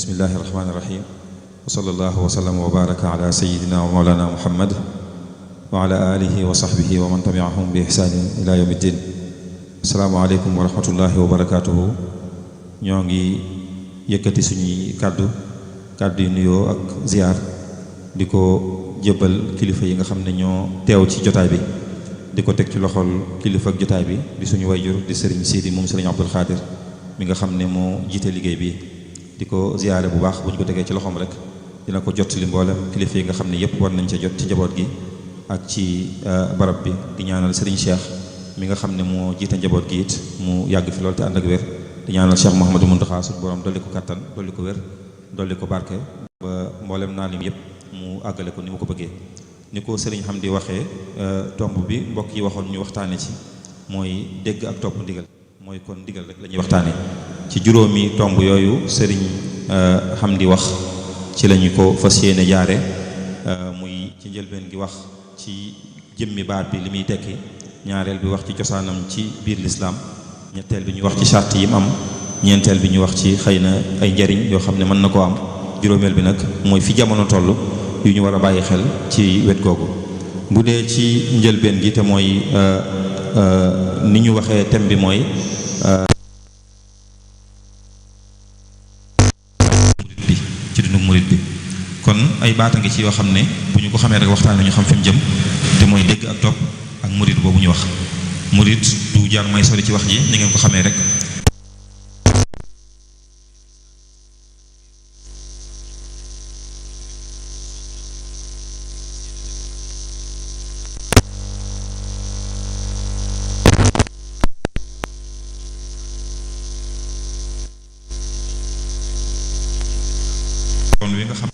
bismillahi irrahmani irrahim wa sallallahu wa sallam wa baraka ala sayidina wa mawlana muhammad wa ala alihi wa sahbihi wa man tabiahum bi ihsanin ila yawmi ddin. asalaamaaleykum wa rahmatullahi wa barakatuhu. ñoo ngi yëkkati suñuy kàddu yu nuyoo ak ziar di ko jébbal kilifa yi nga xam ne ñoo teew ci jotaay bi, di ko teg ci loxol kilifa ak jotaay bi di suñu wayjur di sëriñ Sidi moom sëriñ Abdul Xaadir mi nga xam ne moo jiite liggéey bi. di ko ziyaare bu baax bu ñu ko tegee ci loxoom rek dina ko jot li mboolem kilifa yi nga xam ne yëpp war nañ ca jot ci njaboot gi ak ci barab bi. di ñaanal Serigne Cheikh mi nga xam ne moo jiite njaboot gi it mu yàgg fi lool te ànd ak wér. di ñaanal Cheikh Mouhamadou Mountakha suñu borom dolli ko kattan, dolli ko wér, dolli ko barke ba mboolem naa lim yëpp mu àggale ko ni mu ko bëggee. ni ko Serigne xam di waxee tomb bi mbokk yi waxoon ñu waxtaane ci mooy dégg ak topp ndigal, mooy kon ndigal rek la ñuy waxtaane ci juróomi tomb yooyu Serigne xam di wax ci lañu ko fas yéene jaare. muy ci njëlbeen gi wax ci jëmmi baat bi li muy tekki, ñaareel bi wax ci cosaanam ci biir lislaam, ñetteel bi ñu wax ci charte yi mu am, ñeenteel bi ñu wax ci xëy na ay njariñ yoo xam ne mën na koo am, juróomeel bi nag mooy fi jamono toll yu ñu war a bàyyi xel ci wet googu. bu dee ci njëlbeen gi te mooy ni ñu waxee thème bi mooy ci dundu murit bi. kon ay baata ngi ci yoo xam ne bu ñu ko xamee rek waxtaan ñu xam fi mu jëm, te mooy dégg ak topp ak murit boobu ñu wax. murit du jar may sori ci wax ji, ni ngeen ko xamee rek wi nga xam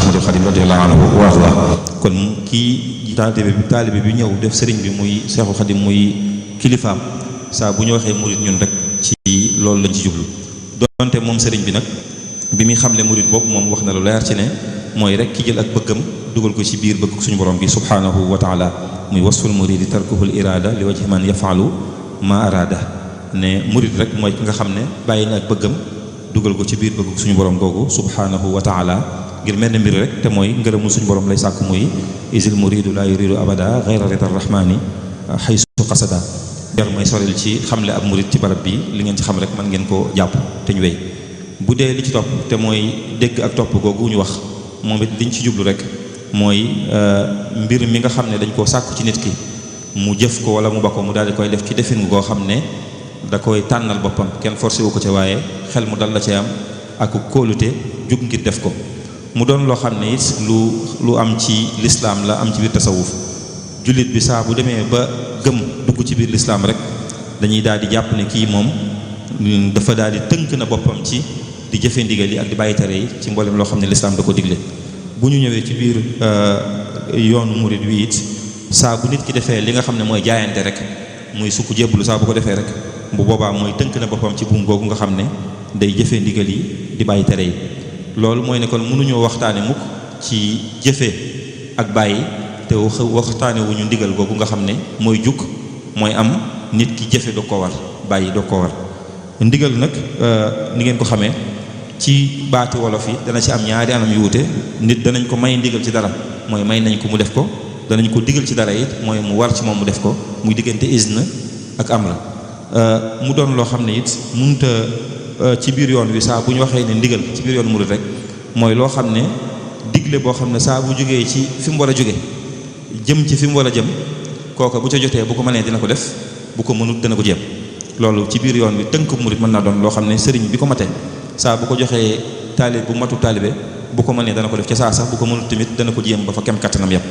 Ahmadul Xadim radiyallahu anhu wa arda. kon kii taalibe bi ñëw def sëriñ bi muy Seexul Xadim muy kilifaam, saa bu ñu waxee murit ñun rek ci loolu lañ ci jublu. donte moom sëriñ bi nag bi muy xamle murit boobu moom wax na lu leer ci ne mooy rek ki jël ak bëggam dugal ko ci biir bëgg suñu borom bi subhanahu wa taala, muy wasful muridi tarkuhul irada li wajhi man yafalu ma arada. ne murit rek mooy ki nga xam ne bàyyi na ak bëggam dugal ko ci biir bëgg suñu borom googu subhanahu wa taala ngir mel ne mbir rek, te mooy ngërëmul suñu borom lay sàkk. muy isil muridu la yuridu abada ghayra ridar rahmani haysu qasada. jar may soril ci xamle ab murid ci barab bi, li ngeen ci xam rek mën ngeen ko jàpp te ñu wéy. bu dee li ci topp te mooy dégg ak topp googu ñu wax, moom it liñ ci jublu rek mooy mbir mi nga xam ne dañ koo sàkku ci nit ki mu jëf ko wala mu ba ko mu daal di koy def ci defin goo xam ne da koy tànnal boppam, kenn forcé wu ko ca, waaye xel mu dal la ci am ak kóolute jug ngir def ko. mu doon loo xam ne it lu am ci lislaam la, am ci biir tasawuf. jullit bi saa bu demee ba gëm dugg ci biir lislaam rek dañuy daal di jàpp ne kii moom dafa daal di tënk na boppam ci di jëfe ndigal yi ak di bàyyi tere yi ci mboolem loo xam ne lislaam da ko digle. bu ñu ñëwee ci biir yoonu murid wi it saa bu nit ki defee li nga xam ne mooy jaayante rek, muy sukk jébbalu, saa bu ko defee rek bu boobaa mooy tënk na boppam ci buum googu nga xam ne day jëfe ndigal yi di bàyyi tere yi. loolu mooy ne kon mënuñoo waxtaane mukk ci jëfe ak bàyyi te waxtaane wu ñu ndigal googu nga xam ne mooy jukk, mooy am nit ki jëfe doo ko war, bàyyi doo ko war. ndigal nag ni ngeen ko xamee ci baati wolof yi dana ci am ñaari anam yu wute. nit danañ ko may ndigal ci dara, mooy may nañ ko mu def ko. danañ ko digal ci dara it mooy mu war ci moom mu def ko, muy diggante izn ak am la. mu doon loo xam ne it munta ci biir yoon wi saa bu ñu waxee ne ndigal ci biir yoon murid rek mooy loo xam ne digle boo xam ne saa bu jógee ci fi mu war a jóge jëm ci fi mu war a jëm, kooka bu ca jotee bu ko mënee dina ko def, bu ko mënut dana ko jéem. loolu ci biir yoon wi tënk murid mën naa doon loo xam ne sëriñ bi ko matee saa bu ko joxee taalib bu matu taalibe bu ko mënee dana ko def ca saa sax, bu ko mënut tamit dana ko jéem ba fa kem kattanam yëpp.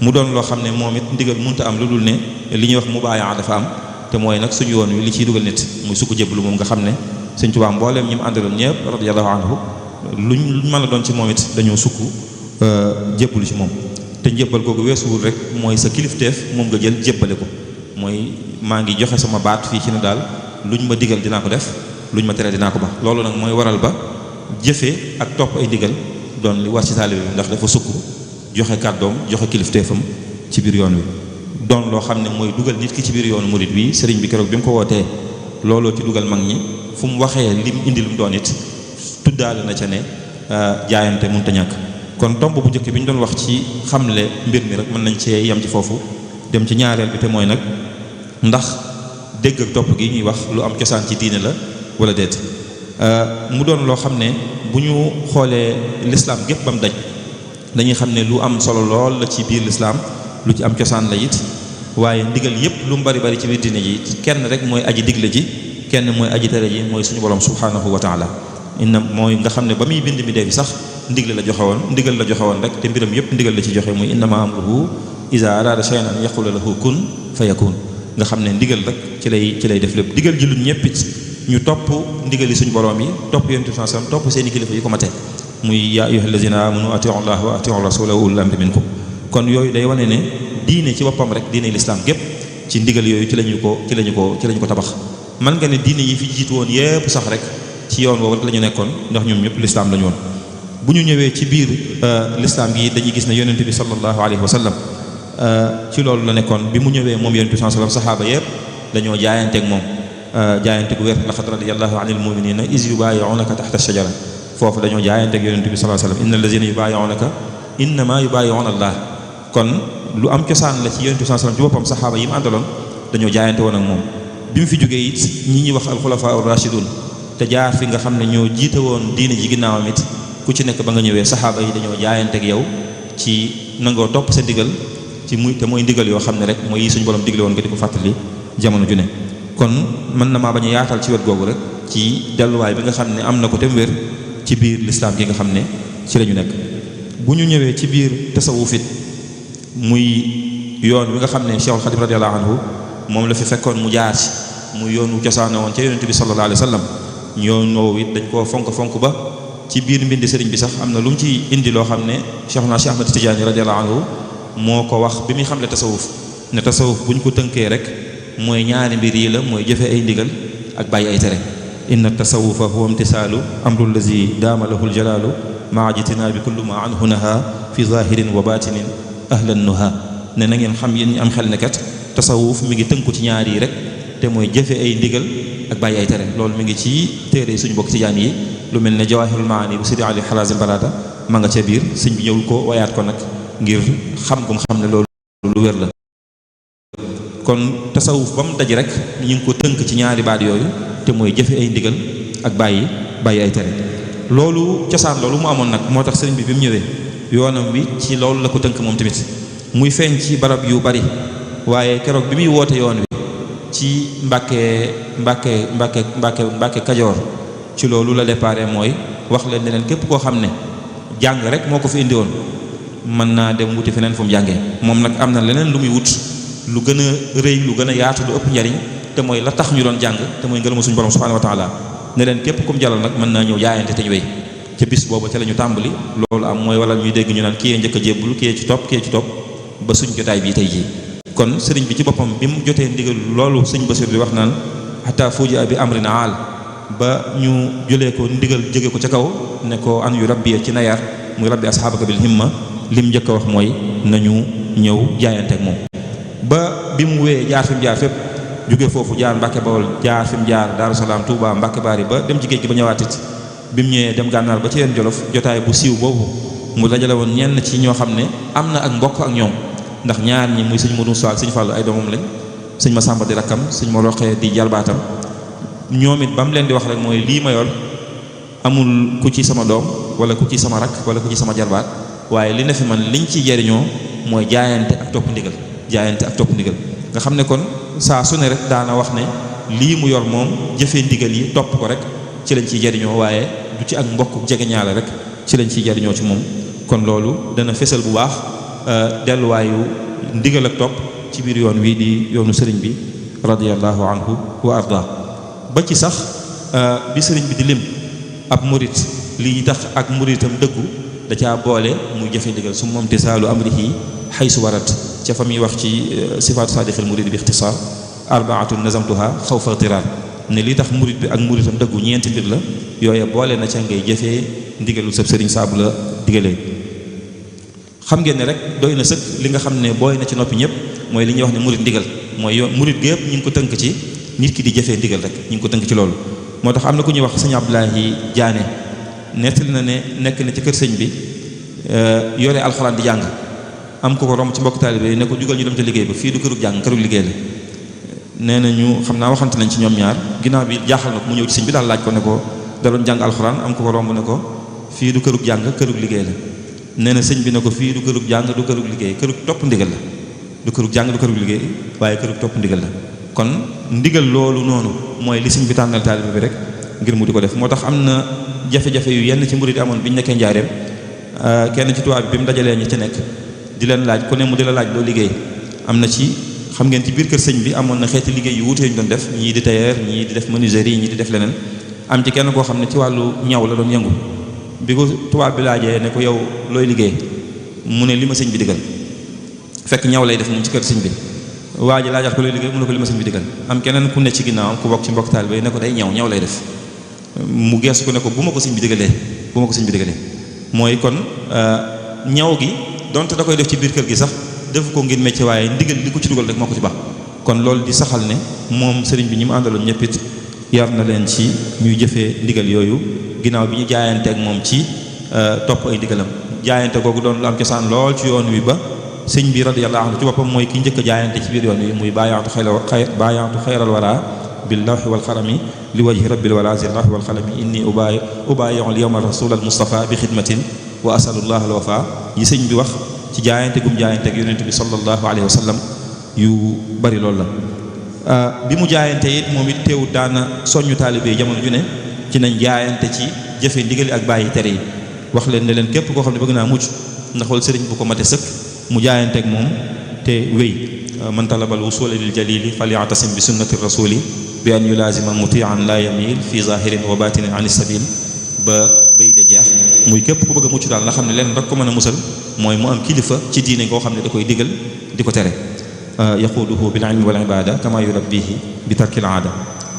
mu doon loo xam ne moom it ndigal munta am lu dul ne li ñuy wax mubaayaa dafa am, te mooy nag suñu yoon wi li ciy dugal nit muy sukk jébbalu moom nga xam ne Sëñ Tuubaa mbooleem ñi mu àndaloon ñëpp radiyallahu anhu luñ mën a doon ci moom it dañoo sukk jébbalu ci moom. te njébbal googu weesuwul rek mooy sa kilifteef moom nga jël jébbale ko, mooy maa ngi joxe sama baat fii ci ne daal luñ ma digal dinaa ko def, luñ ma tere dinaa ko ba. loolu nag mooy waral ba jëfe ak topp ay ndigal doon li war ci taalibe bi, ndax dafa sukk joxe kàddoom joxe kilifteefam ci biir yoon wi. doon loo xam ne mooy dugal nit ki ci biir yoonu murid wi. sëriñ bi keroog bi mu ko wootee looloo ci dugal mag ñi, fu mu waxee lim indi lu mu doon it tuddaale na ca ne jaayante mënut a ñàkk. kon tomb bu njëkk bi ñu doon wax ci xamle mbir mi rek mën nañ cee yem ci foofu dem ci ñaareel bi te mooy nag ndax dégg ak topp gi ñuy wax lu am cosaan ci diine la wala déet. mu doon loo xam ne bu ñu xoolee lislaam gépp ba mu daj dañuy xam ne lu am solo lool la ci biir lislaam lu ci am cosaan la it waaye ndigal yépp lu mu bari bari ci biir diine ji kenn rek mooy aji digle ji kenn mooy aji tere ji mooy suñu borom subhanahu wa taala inna mooy nga xam ne ba muy bind mi dee fi sax ndigal la joxe woon rek te mbiram yépp ndigal la ci joxe muy innama amruhu iza arada shay'an an yaqula lahu kun fayakun nga xam ne ndigal rek ci lay def lépp digal ji lu ñépp it ñu topp ndigali suñu borom yi topp yonent bi sallallahu alayhi wasallam topp seeni kilifa yi ko mate muy yaa ayyuhal lazina amanu atiu allah wa atiu rasula wa ulul amri minkum kon yooyu day wane ne diine ci boppam rek diine lislaam gépp ci ndigal yooyu ci lañu ko tabax man nga ne diine yi fi jiitu woon yépp sax rek ci yoon woowu rek la ñu nekkoon ndax ñoom ñëpp lislaam la ñu woon bu ñu ñëwee ci biir lislaam gi dañuy gis ne yonent bi sallallahu alayhi wa sallam ci loolu la nekkoon bi mu ñëwee moom yonent bi sallallahu alayhi wa sallam saxaaba yépp dañoo jaayanteeg moom jaayante gu wér laqad radiyallahu anil mu'minina iz yubayi'unaka tahta ash-shajara foofu dañoo jaayanteeg yonent bi sallallahu alayhi wa sallam innal lazina yubayi'unaka innama yubayi'una Allah kon lu am cosaan la ci yonent bi sallallahu alayhi wa sallam ci boppam saxaaba yi mu àndaloon dañoo jaayante woon ak moom bi mu fi jógee it ñi ñuy wax alxulafaa ar-rashidun te jaar fi nga xam ne ñoo jiite woon diine ji ginnaawam it ku ci nekk ba nga ñëwee saxaaba yi dañoo jaayante ak yow ci nangoo topp sa ndigal ci muy te mooy ndigal yoo xam ne rek mooy yi suñu borom digle woon nga di ko fàttali jamono ju ne kon mën na maa bañ a yaatal ci wet googu rek ci delluwaay bi nga xam ne am na ko te mu wér ci biir lislaam gi nga xam ne ci la ñu nekk bu ñu ñëwee ci biir tasawuf it muy yoon wi nga xam ne Cheikhul Khadim radiyallahu anhu moom la fi fekkoon mu jaar ci muy yoonu cosaana woon ca yonent bi sallallahu alayhi wa sallam yoon woowu it dañ koo fonk ba ci biir mbindi sëriñ bi sax am na lu mu ci indi loo xam ne Cheikhuna Cheikh Ahmad Tidiane radiyallahu anhu moo ko wax bi muy xamle tasawuf ne tasawuf bu ñu ko tënkee rek mooy ñaari mbir yi la mooy jëfe ay ndigal ak bàyyi ay tere inna tasawufa huwa imtisaalu amru allazi daama lahu aljalaalu maa jitinaabi kullu ma anhu naha fi zahirin wa batinin ahlan nuha ne na ngeen xam yéen ñi am xel ne kat tasawuf mi ngi tënku ci ñaar yi rek te mooy jëfe ay ndigal ak bàyyi ay tere loolu mi ngi ci téere suñu bokk tijaan yi lu mel ne jawahirul maani bu Sidi Ali Harazim Barada ma nga ca biir sëñ bi ñëwul ko wayaat ko nag ngir xam gum xam ne loolu lu wér la kon tasawuf ba mu daj rek ñu ngi ko tënk ci ñaari baat yooyu te mooy jëfe ay ndigal ak bàyyi ay tere loolu cosaan loolu mu amoon nag moo tax sëriñ bi bi mu ñëwee yoonam bi ci loolu la ko tënk moom tamit muy feeñ ci barab yu bari waaye keroog bi muy woote yoon wi ci Mbàkke Kajoor ci loolu la déparé mooy wax leen ne leen képp koo xam ne jàng rek moo ko fi indi woon mën naa dem wuti feneen fu mu jàngee moom nag am na leneen lu muy wut lu gën a rëy lu gën a yaatu lu ëpp njariñ te mooy la tax ñu doon jàng te mooy ngërëmu suñu borom subhanahu wa taala ne leen képp kum jalal nag mën naa ñëw jaayante te ñu wéy ca bis boobu ca la ñu tàmbali loolu am mooy waral ñuy dégg ñu naan kii njëkk a jébbulu kii ci topp ba suñ jotaay bii tey jii kon sëriñ bi ci boppam bi mu jotee ndigal loolu sëñ Basiir bi wax naan hatta fuji bi amrin aal ba ñu jëlee ko ndigal jóge ko ca kaw ne ko an yu rabbi ci nayar muy rabbi asxaabaka bil himma lim njëkk a wax mooy nañu ñëw jaayante ak moom ba bi mu wéyee jaar fi mu jaar fépp jóge foofu jaar Mbàkke Bawol jaar fi mu jaar Daaru Salaam Touba Mbàkke Baari ba dem ci géej gi ba ñëwaatit bi mu ñëwee dem gànnaar ba ci yeen Jolof jotaay bu siiw boobu mu dajale woon ñenn ci ñoo xam ne am na ak mbokk ak ñoom ndax ñaar ñi muy sëñ Modou Sow ak sëñ Fallou ay doomam lañ sëñ Massamba di rakkam sëñ ma roqee di jarbaatam ñoom it ba mu leen di wax rek mooy lii ma yor amul ku ci sama doom wala ku ci sama rakk wala ku ci sama jarbaat waaye li ne fi man liñ ciy jariñoo mooy jaayante ak topp ndigal nga xam ne kon saa su ne rek daana wax ne lii mu yor moom jëfee ndigal yi topp ko rek ci lañ ciy jariñoo waaye du ci ak mbokk jegeñaale rek ci lañ ciy jariñoo ci moom kon loolu dana fésal bu baax delluwaayu ndigal ak topp ci biir yoon wii di yoonu sëriñ bi radiyallahu anhu wa arda ba ci sax bi sëriñ bi di lim ab murit lii tax ak muritam dëggu da caa boole muy jëfe ndigal su moom tisaalu amrihi xaysu warat ca fa muy wax ci sifaatu saadiqil murid bi ixtisaar arbaatun nazamtuha xawfa tiraar ne li tax murid bi ak muritam dëggu ñeenti mbir la yooye boole na ca ngay jëfee ndigalul sab sëriñ saabu la digalee xam ngeen ne rek doy na sëkk li nga xam ne booy na ci noppi ñëpp mooy li ñuy wax ne murid ndigal mooy yoon murid gi yëpp ñu ngi ko tënk ci nit ki di jëfee ndigal rek ñu ngi ko tënk ci loolu moo tax am na ku ñuy wax sëñ Abdoulahi Diané nettali na ne nekk na ci kër sëñ bi yore alxuraan di jàng am ko romb ci mbokk taalibe yi ne ko jugal ñu dem ca liggéey ba fii du kërug jàng kërug liggéey la nee na ñu xam naa waxante nañ ci ñoom ñaar ginnaaw bi jaaxal na ko mu ñëw ci sëñ bi daal laaj ko ne ko da doon jàng alxuraan am ko romb ne ko fii du kërug jàng kërug liggéey la nee na sëñ bi ne ko fii du kërug jàng du kërug liggéey kërug topp ndigal la du kërug jàng du kërug liggéey waaye kërug topp ndigal la kon ndigal loolu noonu mooy li sëñ bi tànnal taalibe bi rek ngir mu di ko def moo tax am na jafe-jafe yu yenn ci murid amoon bi ñu nekkee njaareem kenn ci tubaab bi mu dajalee ñi ci nekk di leen laaj ku ne mu di la laaj loo liggéey am na ci xam ngeen ci biir kër sëñ bi amoon na xeeti liggéey yu wuute ñu doon def ñii di tailleur ñii di def menuiserie ñii di def leneen am ci kenn koo xam ne ci wàllu ñaw la doon yëngu bi ko tubaab bi laajee ne ko yow looy liggéey mu ne li ma sëñ bi digal fekk ñaw lay def moom ci kër sëñ bi waa ji laajaat ko looy liggéey mu ne ko li ma sëñ bi digal am keneen ku ne ci ginnaaw ku bokk ci mbokk taalibe ne ko day ñaw lay def mu geesu ko ne ko bu ma ko sëñ bi digalee mooy kon ñaw gi donte da koy def ci biir kër gi sax defu ko ngir métier waaye ndigal li ko ci dugal rek moo ko ci baax kon loolu di saxal ne moom sëriñ bi ñi mu àndaloon ñëpp it yar na leen ci ñuy jëfee ndigal yooyu ginnaaw bi ñu jaayanteeg moom ci topp ay ndigalam jaayante googu doon lu am cosaan lool ci yoon wi ba sëñ bi radiyallahu anhu ci boppam mooy ki njëkk a jaayante ci biir yoon wi muy baayaatu xayral wara bil lawhi wal xalami li wajhi rabbil wara zil lawhi wal xalami inni ubaayi'u al yawma rasul al mustafa bi xidmatin wa asalullah al wafa yi sëñ bi wax ci jaayante gum jaayante ak yonent bi sallallahu alayhi wa sallam yu bari loolu la bi mu jaayante it moom it teewut daana soññu taalibe yi jamono ju ne ci nañ jaayante ci jëfe ndigali ak bàyyi tere yi wax leen ne leen képp koo xam ne bëgg naa mucc ndax wal sëriñ bu ko mate sëkk mu jaayante ak moom te wéy man talabal wusula lil jalili falyatasim bi sunnati rasuli bi an yulazima mutian la yamil fi zahirin wa batinin an sabil ba bay de jeex muy képp ku bëgg a mucc daal nga xam ne leen rek ko mën a musal mooy mu am kilifa ci diine koo xam ne da koy digal di ko tere yaquduhu bil ilmi wal ibada kama yurabbihi bi tarkil aada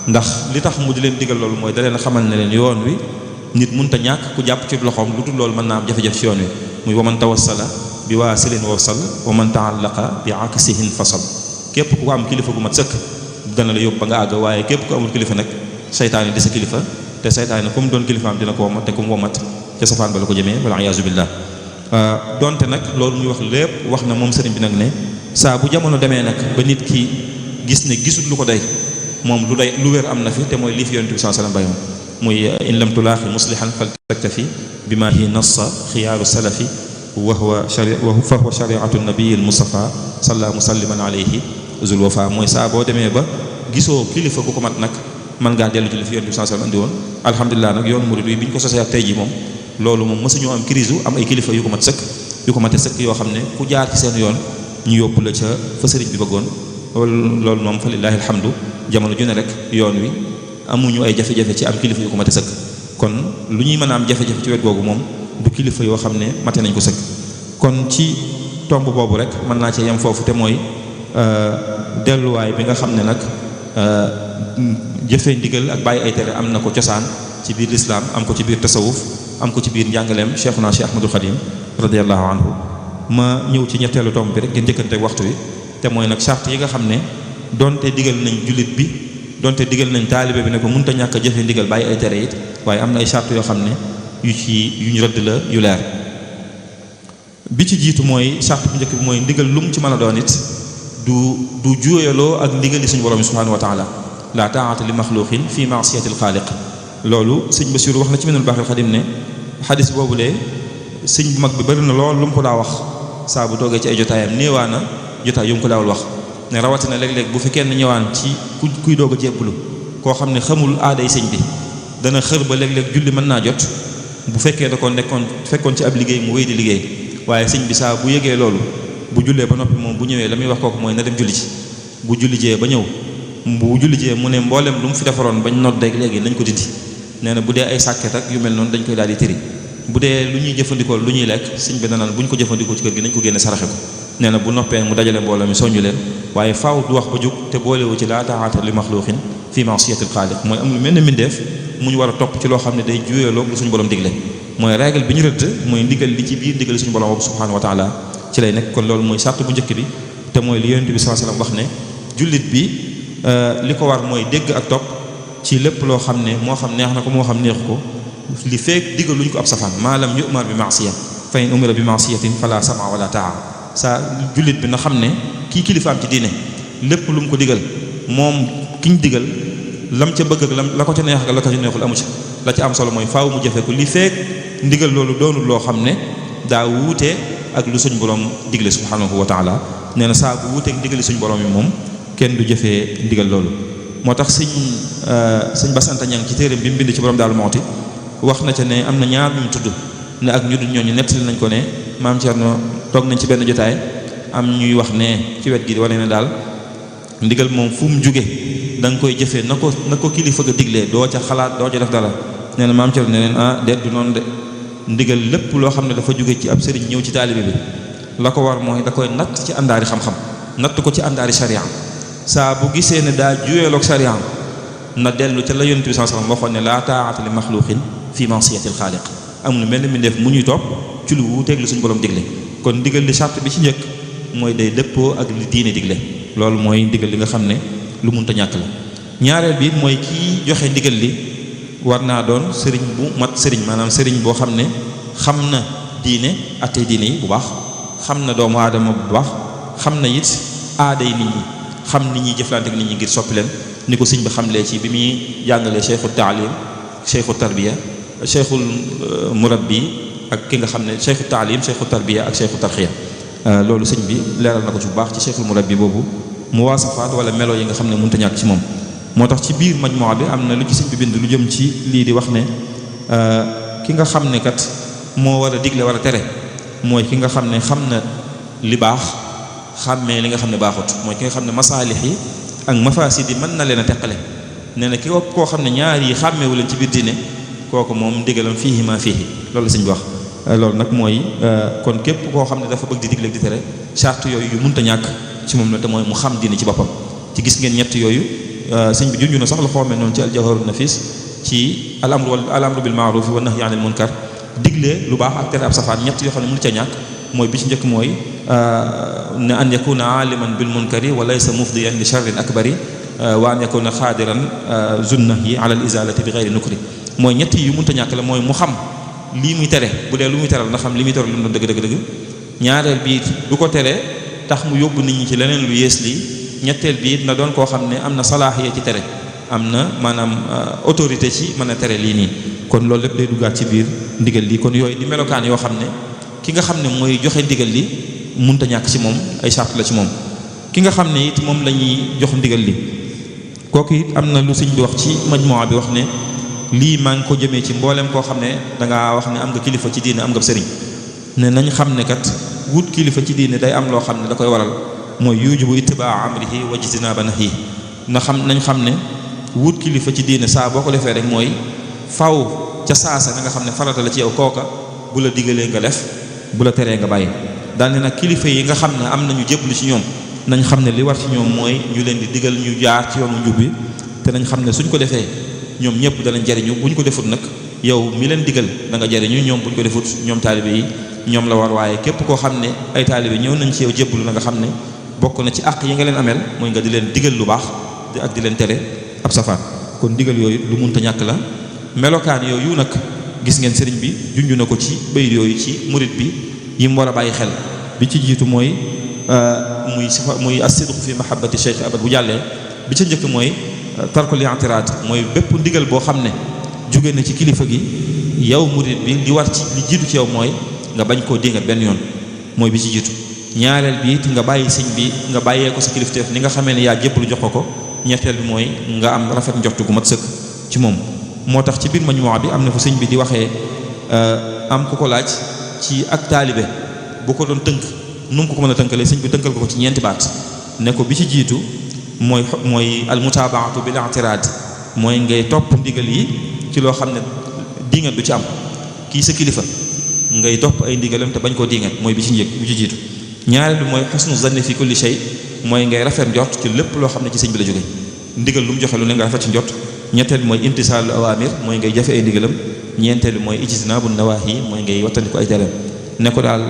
ndax li tax mu di leen digal loolu mooy da leen xamal ne leen yoon wi nit mënta ñàkk ku jàpp ci loxoom lu dul loolu mën naa am jafe-jafe ci yoon wi muy waman tawassala bi waasilin wasal waman taallaqa bi aksihin fasal képp ku am kilifa gu mat sëkk dana la yóbbu ba nga àgg waaye képp ku amul kilifa nag seytaane di sa kilifa te seytaane comme doon kilifaam dina ko womat te ku mu womat ca safaan ba la ko jëmee wala iyaazu billah donte nag loolu muy wax lépp wax na moom sëriñ bi nag ne saa bu jamono demee nag ba nit ki gis ne gisul lu ko doy moom lu wér am na fi te mooy lii fi yonent bi sallallahu alayhi wasallam muy in lam tulaaxi muslihan fal taktafi bima hi nassa xiyaaru salafi wa huwa shariatu nabiyi almustafa salla musalliman alayhi zul wafa mooy saa boo demee ba gisoo kilifa ku ko mat nag mën ngaa dellu ci li fi yonent bi sallallahu alayhi wasallam andi woon alhamdulilah nag yoonu murid bi ñu ko sosee ak tey ji moom loolu moom mësuñu am crise am ay kilifa yu ko mat sëkk yu ko mate sëkk yoo xam ne ku jaar ci seen yoon ñu yóbbu la ca fa sëriñ bi bëggoon loolu moom fa lillahi alhamdu jamono ju ne rek yoon wi amuñu ay jafe-jafe ci am kilifa yu ko mate sëkk kon lu ñuy mën a am jafe-jafe ci wet googu moom du kilifa yoo xam ne mate nañ ko sëkk kon ci tomb boobu rek mën naa cee yem foofu te mooy delluwaay bi nga xam ne nag jëfe ndigal ak bàyyi ay tere am na ko cosaan ci biir lislaam am ko ci biir tasawuf am ko ci biir njàngaleem cheikhuna cheikh ahmadul xadim radiallahu anhu ma ñëw ci ñetteelu tomb bi rek ngeen njëkkante waxtu wi te mooy nag charte yi nga xam ne donte digal nañ jullit bi donte digal nañ taalibe bi ne ko mënut a ñàkk a jëfe ndigal bàyyi ay tere it waaye am na ay charte yoo xam ne yu ñu rëdd la yu leer bi ci jiitu mooy charte bu njëkk bi mooy ndigal lu mu ci mën a doon it du juyaloo ak ndigali suñu borom subhanahu wa taala la taa'ata li maxluqin fi ma'siyati al-xaaliq loolu sëñ Basiru wax na ci Minanul Baaxil Xadim ne xadis boobu de sëñ bu mag bi bari na lool lu mu ko daa wax saa bu toogee ci ay jotaayam néewaa na jotaay yu mu ko daawul wax ne rawatina léeg-léeg bu fi kenn ñëwaan ci kuy doog a jébbulu koo xam ne xamul aaday sëñ bi dana xër ba léeg-léeg julli mën naa jot bu fekkee da ko fekkoon ci ab liggéey mu wéy di liggéey waaye sëñ bi saa bu yëgee loolu bu jullee ba noppi moom bu ñëwee la muy wax kooku mooy na dem julli ci bu julli jee ba ñëw bu julli jee mu ne mboolem lu mu fi defaroon bañ noddeeg léegi nañ ko dindi nee na bu dee ay sàkket ak yu mel noonu dañ koy daal di tëri bu dee lu ñuy jëfandikoo lu ñuy lekk sëñ bi danaan bu ñu ko jëfandikoo ci kër gi nañ ko génne saraxe ko nee na bu noppee mu dajale mbooloo mi soññu leen waaye faaw du wax ba jóg te boolewu ci laa taa'ata li maxluqin fi ma'siyatil xaaliq mooy amul mel ne mbindeef mu ñu war a topp ci loo xam ne day juyeloo lu suñu borom digle mooy règle bi ñu rëdd mooy ndigal li ci biir ndigal suñu borom boobu subhanahu wa taala ci lay nekk kon loolu mooy sàrt bu njëkk bi te mooy li yonent bi sallallahu alayhi wasallam wax ne jullit bi li ko war mooy dégg ak topp ci lépp loo xam ne moo xam neex na ko moo xam neexu ko li feek digal luñ ko ab safaan maalam yu'mar bi ma'siya fa in umira bi ma'siyatin fala sama wala taa saa jullit bi na xam ne kii kilifaam ci diine lépp lu mu ko digal moom kiñ digal lam ca bëgg ak la ko ca neex ak la ko ca neexul amu ci la ca am solo mooy faaw mu jëfe ko li feek ndigal loolu doonul loo xam ne daa wuute ak lu suñ borom digle subhanahu wa taala nee na saa bu wuuteeg ndigali suñ borom yi moom kenn du jëfee ndigal loolu moo tax sëñ Bass Anta Niang ci téeréem bi mu bind ci borom Daaru Muxti wax na ca ne am na ñaar ñu tudd ne ak ñu dul ñooñu nettali nañ ko ne maam Thierno toog nañ ci benn jotaay am ñuy wax ne ci wet gi wane ne daal ndigal moom fu mu jóge da nga koy jëfee na ko kilifa ga diglee doo ca xalaat doo ca def dara nee na maam Thierno ne leen déet du noonu de ndigal lépp loo xam ne dafa jóge ci ab sëriñ ñëw ci taalibe bi la ko war mooy da koy natt ci àndaari xam-xam natt ko ci àndaari sharia saa bu gisee ne daa juyeeloog sharia na dellu ca la yonent bi sallallahu alayhi wasallam waxoon ne laa taa'ata li maxluqin fi ma'siyatil xaaliq amul mel ni mi def mu ñuy topp ci lu wuuteeg li suñu borom digle kon ndigal li charte bi ci njëkk mooy day dëppoo ak li diine digle loolu mooy ndigal li nga xam ne lu munta ñàkk la ñaareel bi mooy kii joxe ndigal li war naa doon sëriñ bu mat sëriñ maanaam sëriñ boo xam ne xam na diine attey diine yi bu baax xam na doomu aadama bu baax xam na it aaday nit ñi xam nit ñi jëflante ak nit ñi ngir soppi leen ni ko sëñ bi xamlee ci bi muy jàngalee cheikhu taalim cheikhu tarbiya cheikhul murabbi ak ki nga xam ne cheikhu taalim cheikhu tarbiya ak cheikhu tarxiya loolu sëñ bi leeral na ko ci bu baax ci cheikhul murabbi boobu muwaasafaat wala melo yi nga xam ne mënut a ñàkk ci moom moo tax ci biir majmuwa bi am na lu ci sëñ bi bind lu jëm ci lii di wax ne ki nga xam ne kat moo war a digle war a tere mooy ki nga xam ne xam na li baax xàmmee li nga xam ne baaxut mooy ki nga xam ne masaalix yi ak mafasid yi mën na leen a teqale nee na ki koo xam ne ñaar yi xàmmeewu leen ci biir diine kooku moom ndigalam fiihi ma fiihi loolu la sëñ bi wax loolu nag mooy kon képp koo xam ne dafa bëgg di digle di tere charte yooyu yu mënta ñàkk ci moom la te mooy mu xam diine ci boppam ci gis ngeen ñett yooyu sëñ bi junju na sax la xoomee noonu ci aljawharun nafis ci al amru bil ma'ruf wa nahyi anil munkar digle lu baax ak tere ab safaan ñett yoo xam ne mënu ca ñàkk mooy bi ci njëkk mooy ne an yakuna aliman bil munkari wa laysa mufdiyan li sharrin akbari wa an yakuna xaadiran zunnahi ala al izalati bi ghayri nukri mooy ñett yu mënta ñàkk la mooy mu xam lii muy tere bu dee lu muy teral na xam li muy tere lu mu doon dëgg ñaareel bi du ko tere tax mu yóbbu nit ñi ci leneen lu yées lii ñetteel bi na doon koo xam ne am na salaahiya ci tere am na maanaam autorité ci mën a tere lii nii kon loolu lépp day duggaat ci biir ndigal li kon yooyu di melokaan yoo xam ne ki nga xam ne mooy joxe ndigal li mënta ñàkk ci moom ay charte la ci moom ki nga xam ne it moom la ñuy jox ndigal li kooku it am na lu sëñ bi wax ci majmuwa bi wax ne lii maa ngi ko jëmee ci mboolem koo xam ne dangaa wax ne am nga kilifa ci diine am nga sëriñ ne nañ xam ne kat wut kilifa ci diine day am loo xam ne da koy waral mooy yujubu ittibaa amrihi wa jitinaaba nahyi nañ xam ne wut kilifa ci diine saa boo ko defee rek mooy faw ca saasa na nga xam ne farata la ci yow kooka bu la digalee nga def bu la teree nga bàyyi daal ne nag kilifa yi nga xam ne am nañu jébbalu ci ñoom nañ xam ne li war ci ñoom mooy ñu leen di digal ñu jaar ci yoonu njub bi te nañ xam ne suñ ko defee ñoom ñëpp danañ jariñu bu ñu ko defut nag yow mi leen digal da nga jariñu ñoom bu ñu ko defut ñoom taalibe yi ñoom la war waaye képp koo xam ne ay taalibe ñëw nañ ci yow jébbalu na nga xam ne bokk na ci àq yi nga leen ameel mooy nga di leen digal lu baax ak di leen tere ab safaan kon digal yooyu lu munta ñàkk la melokaan yooyu nag gis ngeen sëriñ bi junj na ko ci bayit yooyu ci murit bi yi mu war a bàyyi xel bi ci jiitu mooy muy as-sidqu fi mahabbati cheikh abad bu jàllee bi ca njëkk mooy tarkul i'tiraad mooy bépp ndigal boo xam ne jóge na ci kilifa gi yow murit bi li war ci li jiitu ci yow mooy nga bañ koo dingat benn yoon mooy bi ci jiitu ñaareel bi it nga bàyyi sëñ bi nga bàyyee ko sa kilifteef ni nga xamee ne yaa jébbalu jox ko ñetteel bi mooy nga am rafet njortu gu mat sëkk ci moom moo tax ci biir majmuwa bi am na fu sëñ bi di waxee am ku ko laaj ci ak taalibe bu ko doon tënk nu mu ko mën a tënkalee sëñ bi tënkal ko ci ñeenti baat ne ko bi ci jiitu mooy al mutaabaatu bil i'tiraad mooy ngay topp ndigal yi ci loo xam ne diingat du ci am kii sa kilifa ngay topp ay ndigalam te bañ koo diingat mooy bi ci jiitu ñaareel bi mooy xusnu zanni fi kulli shay mooy ngay rafet njort ci lépp loo xam ne ci sëñ bi la jóge ndigal lu mu joxe lu ne nga rafet ci njort ñetteel bi mooy imtisaalu awaamir mooy ngay jafe ay ndigalam ñeenteel bi mooy ijtinaabu nawaahi mooy ngay wattandiku ay tereem ne ko daal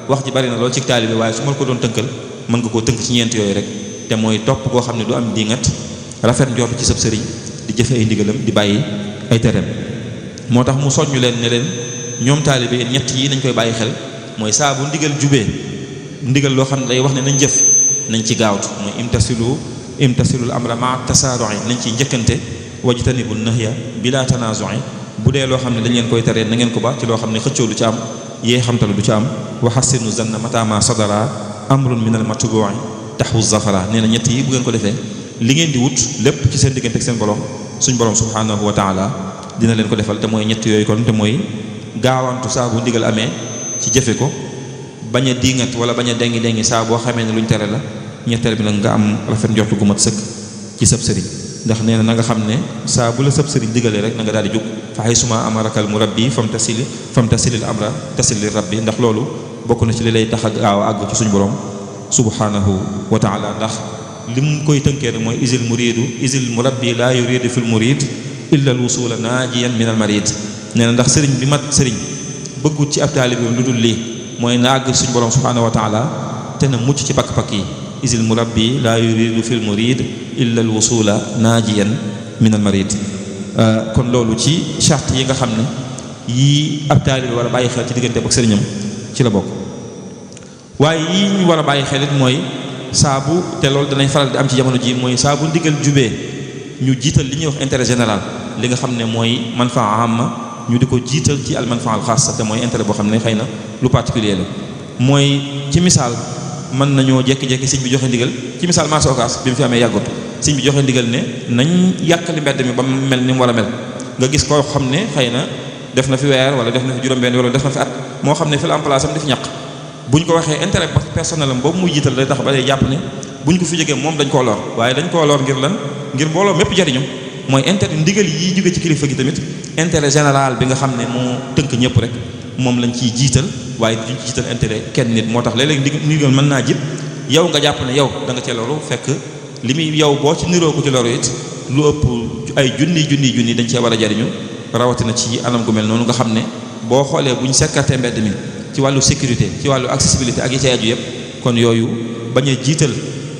wax ji bari na lool ci taalibe waaye su ma ko doon tënkal mën nga koo tënk ci ñeent yooyu rek te mooy topp koo xam ne du am diingat rafet njort ci sab sëriñ di jëfe ay ndigalam di bàyyi ay tereem. moo tax mu soññu leen ne leen ñoom taalibe ñett yi nañ koy bàyyi xel mooy saa bu ndigal jubee ndigal loo xam ne day wax ne nañ jëf nañ ci gaawtu mooy imtasilul amra ma tasaaru'i nañ ci njëkkante wajtanibu nahya bila tanaazu'i bu dee loo xam ne dañ leen koy teree na ngeen ko ba ci loo xam ne xëccoo du ci am yee xamtalu du ci am wa hassinu zanna matama sadara amrun minal matbu'i taxu zafara nee na ñett yi bu ngeen ko defee li ngeen di wut lépp ci seen diggante ak seen borom suñ borom subhanahu wa taala dina leen ko defal te mooy ñett yooyu kon te mooy gaawantu saa bu ndigal amee ci jëfe ko bañ a diingat wala bañ a dengi saa boo xamee ne luñ tere la ñetteel bi nag nga am rafet njortu gu mat sëkk ci sab sëriñ ndax nee na nga xam ne saa bu la sab sëriñ digalee rek na nga daal di jóg fa haysuma amarakal murabbi famtasilil amra tasil li rabbi ndax loolu bokk na ci li lay tax a gaaw a àgg ci suñu borom subhanahu wa taala ndax li mu koy tënkee rek mooy isil murabbi laa yuridu fil murid illa al wusula naajiyan min al marid nee na ndax sëriñ bi mat sëriñ bëggut ci ab taalibeem lu dul lii mooy na àgg suñu borom subhanahu wa taala te na mucc ci pakk-pakk yi isil murabbi laa yuridu fil murid illa al wusula naajiyan min al marid kon loolu ci charte yi nga xam ne yii ab taalibe war a bàyyi xel ci diggante ak sëriñam ci la bokk waaye yii ñu war a bàyyi xel it mooy saabu te loolu danañ faral di am ci jamono ji mooy saabu ndigal jubee ñu jiital li ñuy wax intérêt général li nga xam ne mooy manfaa amma ñu di ko jiital ci al manfaa al xaassa te mooy intérêt boo xam ne xëy na lu particulier la mooy ci misaal mën nañoo jekki-jekki sëñ bi joxe ndigal ci misaal marché Ocass bi mu fi amee yàggut sëñ bi joxe ndigal ne nañ yàqali mbedd mi ba mu mel ni mu war a mel nga gis koo xam ne xëy na def na fi weer wala def na fi juróom-benn wala def na fi at moo xam ne fi la am place am di fi ñaq buñ ko waxee intérêt personnel am boobu muy jiital day tax ba day jàpp ne buñ ko fi jógee moom dañ koo lor waaye dañ koo lor ngir lan ngir mbooloo mépp jariñu mooy intérêt ndigal yi jóge ci kilifa gi tamit intérêt général bi nga xam ne moo tënk ñëpp rek moom lañ ciy jiital waaye duñ ci jiital intérêt kenn nit moo tax léeg-léeg ndigal mën naa jib yow nga jàpp ne yow da nga cee loru fekk li muy yow boo ci niroo ko ci loru it lu ëpp ay junni dañ cee war a jariñu rawatina ci anam gu mel noonu nga xam ne boo xoolee buñ sekkatee mbedd mi ci wàllu sécurité ci wàllu accessibilité ak yi ci aju yëpp kon yooyu bañ a jiital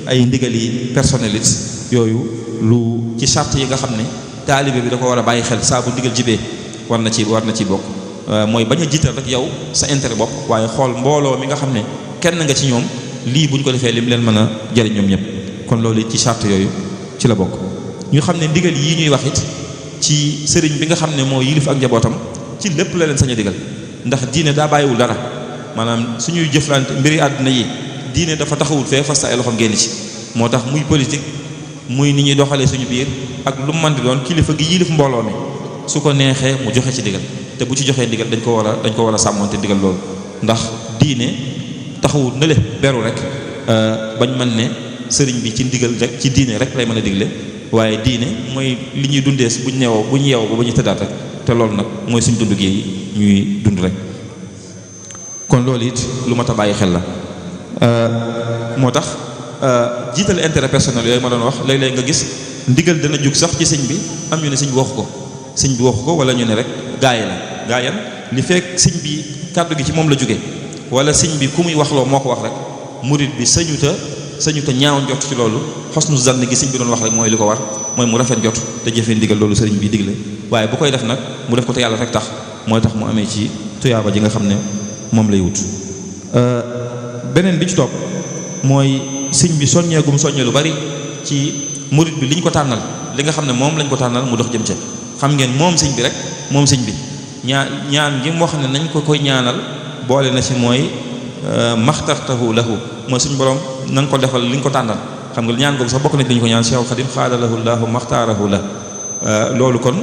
ay ndigal yi personnalité yooyu lu ci charte yi nga xam ne taalibe bi da ko war a bàyyi xel saa bu ndigal jibee war na ci bokk mooy bañ a jiital rek yow sa intérêt bopp waaye xool mbooloo mi nga xam ne kenn nga ci ñoom lii buñ ko defee lim leen mën a jariñ ñoom ñëpp kon loolu ci charte yooyu ci la bokk ñu xam ne ndigal yii ñuy wax it ci sëriñ bi nga xam ne moo yilif ak njabootam ci lépp la leen sañ a digal ndax diine daa bàyyiwul dara maanaam suñuy jëflante mbiri àdduna yi diine dafa taxawul fee fas ay loxoom génn ci moo tax muy politique muy ni ñuy doxalee suñu biir ak lu mu mën di doon kilifa gi yilif mbooloo mi su ko neexee mu joxe ci digal te bu ci joxee digal dañ ko war a sàmmoonte digal loolu ndax diine taxawul na le beru rek bañ mën ne sëriñ bi ci ndigal rek ci diine rek lay mën a digle waaye diine mooy li ñuy dundee buñ yeewoo ba ñu tëddaat rek te loolu nag mooy suñ dund gi ñuy dund rek kon loolu it lu mat a bàyyi xel la moo tax jiital intérêt personnel yooyu ma doon wax léeg-léeg nga gis ndigal dana jug sax ci sëñ bi am ñu ne sëñ bi waxu ko wala ñu ne rek gaayan li fekk sëñ bi kàddu gi ci moom la jóge wala sëñ bi ku muy waxloo moo ko wax rek murid bi sañuta ñaaw njot ci loolu xosnu zann gi sëñ bi doon wax rek mooy li ko war mooy mu rafet njot te jëfee ndigal loolu sëriñ bi digle waaye bu koy def nag mu def ko te yàlla rek tax mooy tax mu amee ci tuyaaba ji nga xam ne moom lay wut beneen bi ci topp mooy sëñ bi soññee lu bari ci murid bi li ñu ko tànnal li nga xam ne moom lañ ko tànnal mu dox jëm ca xam ngeen moom sëñ bi ñaan gi mu wax ne nañ ko koy ñaanal boole na ci mooy maxtartahu lahu mooy suñu borom na nga ko defal li nga ko tànnal xam nga ñaan googu sax bokk na ci li ñu ko ñaan Cheikh Khadim xaadalahu lahu maxtaarahu la loolu kon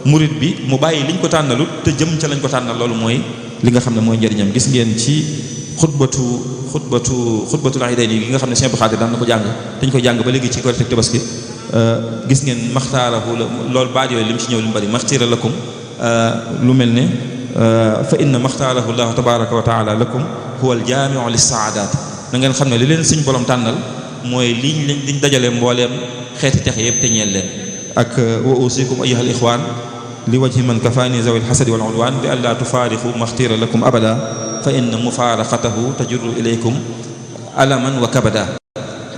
murid bi mu bàyyi li ñu ko tànnalut te jëm ca lañ ko tànnal loolu mooy li nga xam ne mooy njëriñam gis ngeen ci xutbatul iidayni gi nga xam ne Cheikh Khadim daan na ko jàng dañ koy jàng ba léegi ci Korite ak Tabaski gis ngeen maxtaarahu la loolu baat yooyu li mu ci ñëw li mu bari maxtira lakum lu mel ne fa inna maxtaarahu llahu tabaraka wa taala lakum huwa al jaamiu lis saadaat na ngeen xam ne li leen suñ borom tànnal mooy liñ dajale mbooleem xeeti texe yëpp te ñeel leen ak wa usikum ayyuha al ixwaan li wajhi man kafaani zawi alxasadi wal udwaan bi an laa tufaarixu maxtira lakum abada fa inna mufaaraxatahu tajurru ilaykum alaman wa kabada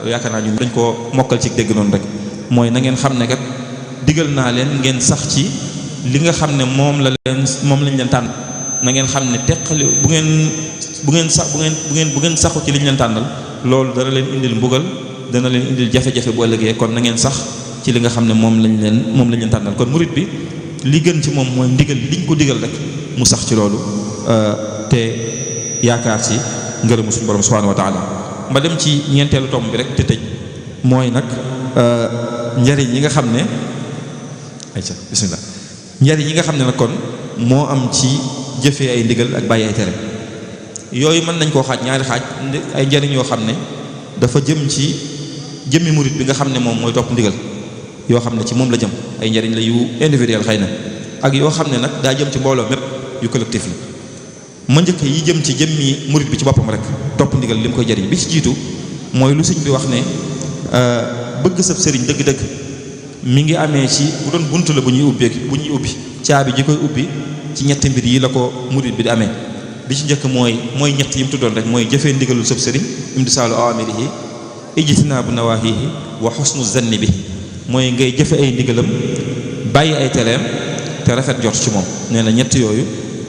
yaakaar naa ñun dañ koo mokkal ci dégg noonu rek mooy na ngeen xam ne kat digal naa leen ngeen sax ci li nga xam ne moom lañ leen tànn na ngeen xam ne teqali bu ngeen saxu ci li ñu leen tànnal loolu dana leen indil mbugal dana leen indil jafe-jafe bu ëllëgee kon na ngeen sax ci li nga xam ne moom lañ leen tànnal kon murit bi li gën ci moom mooy ndigal liñ ko digal rek mu sax ci loolu te yaakaar ci ngërëmu suñu borom subhanahu wa taala ma dem ci ñeenteelu tomb bi rek te tëj mooy nag njariñ yi nga xam ne ayca bismillah njariñ yi nga xam ne nag kon moo am ci jëfee ay ndigal ak bàyyi ay tere yooyu mën nañ koo xaaj ñaari xaaj ay njariñ yoo xam ne dafa jëm ci jëmmi murit bi nga xam ne moom mooy topp ndigal yoo xam ne ci moom la jëm ay njariñ la yu individuel xëy na ak yoo xam ne nag daa jëm ci mbooloo mépp yu collectif la ma njëkk yi jëm ci jëmmi murit bi ci boppam rek topp ndigal li mu koy jariñ bi ci jiitu mooy lu sëñ bi wax ne bëgg sab sëriñ dëgg-dëgg mi ngi amee ci bu doon bunt la bu ñuy ubbi caabi ji koy ubbi ci ñetti mbir yi la ko murit bi di amee bi ci njëkk mooy ñett yi mu tuddoon rek mooy jëfee ndigalul sab sëriñ imtisaalu awamirihi ijtinaabu nawaahihi wa xusnu zanni bi mooy ngay jëfe ay ndigalam bàyyi ay tereem te rafet jot ci moom nee na ñett yooyu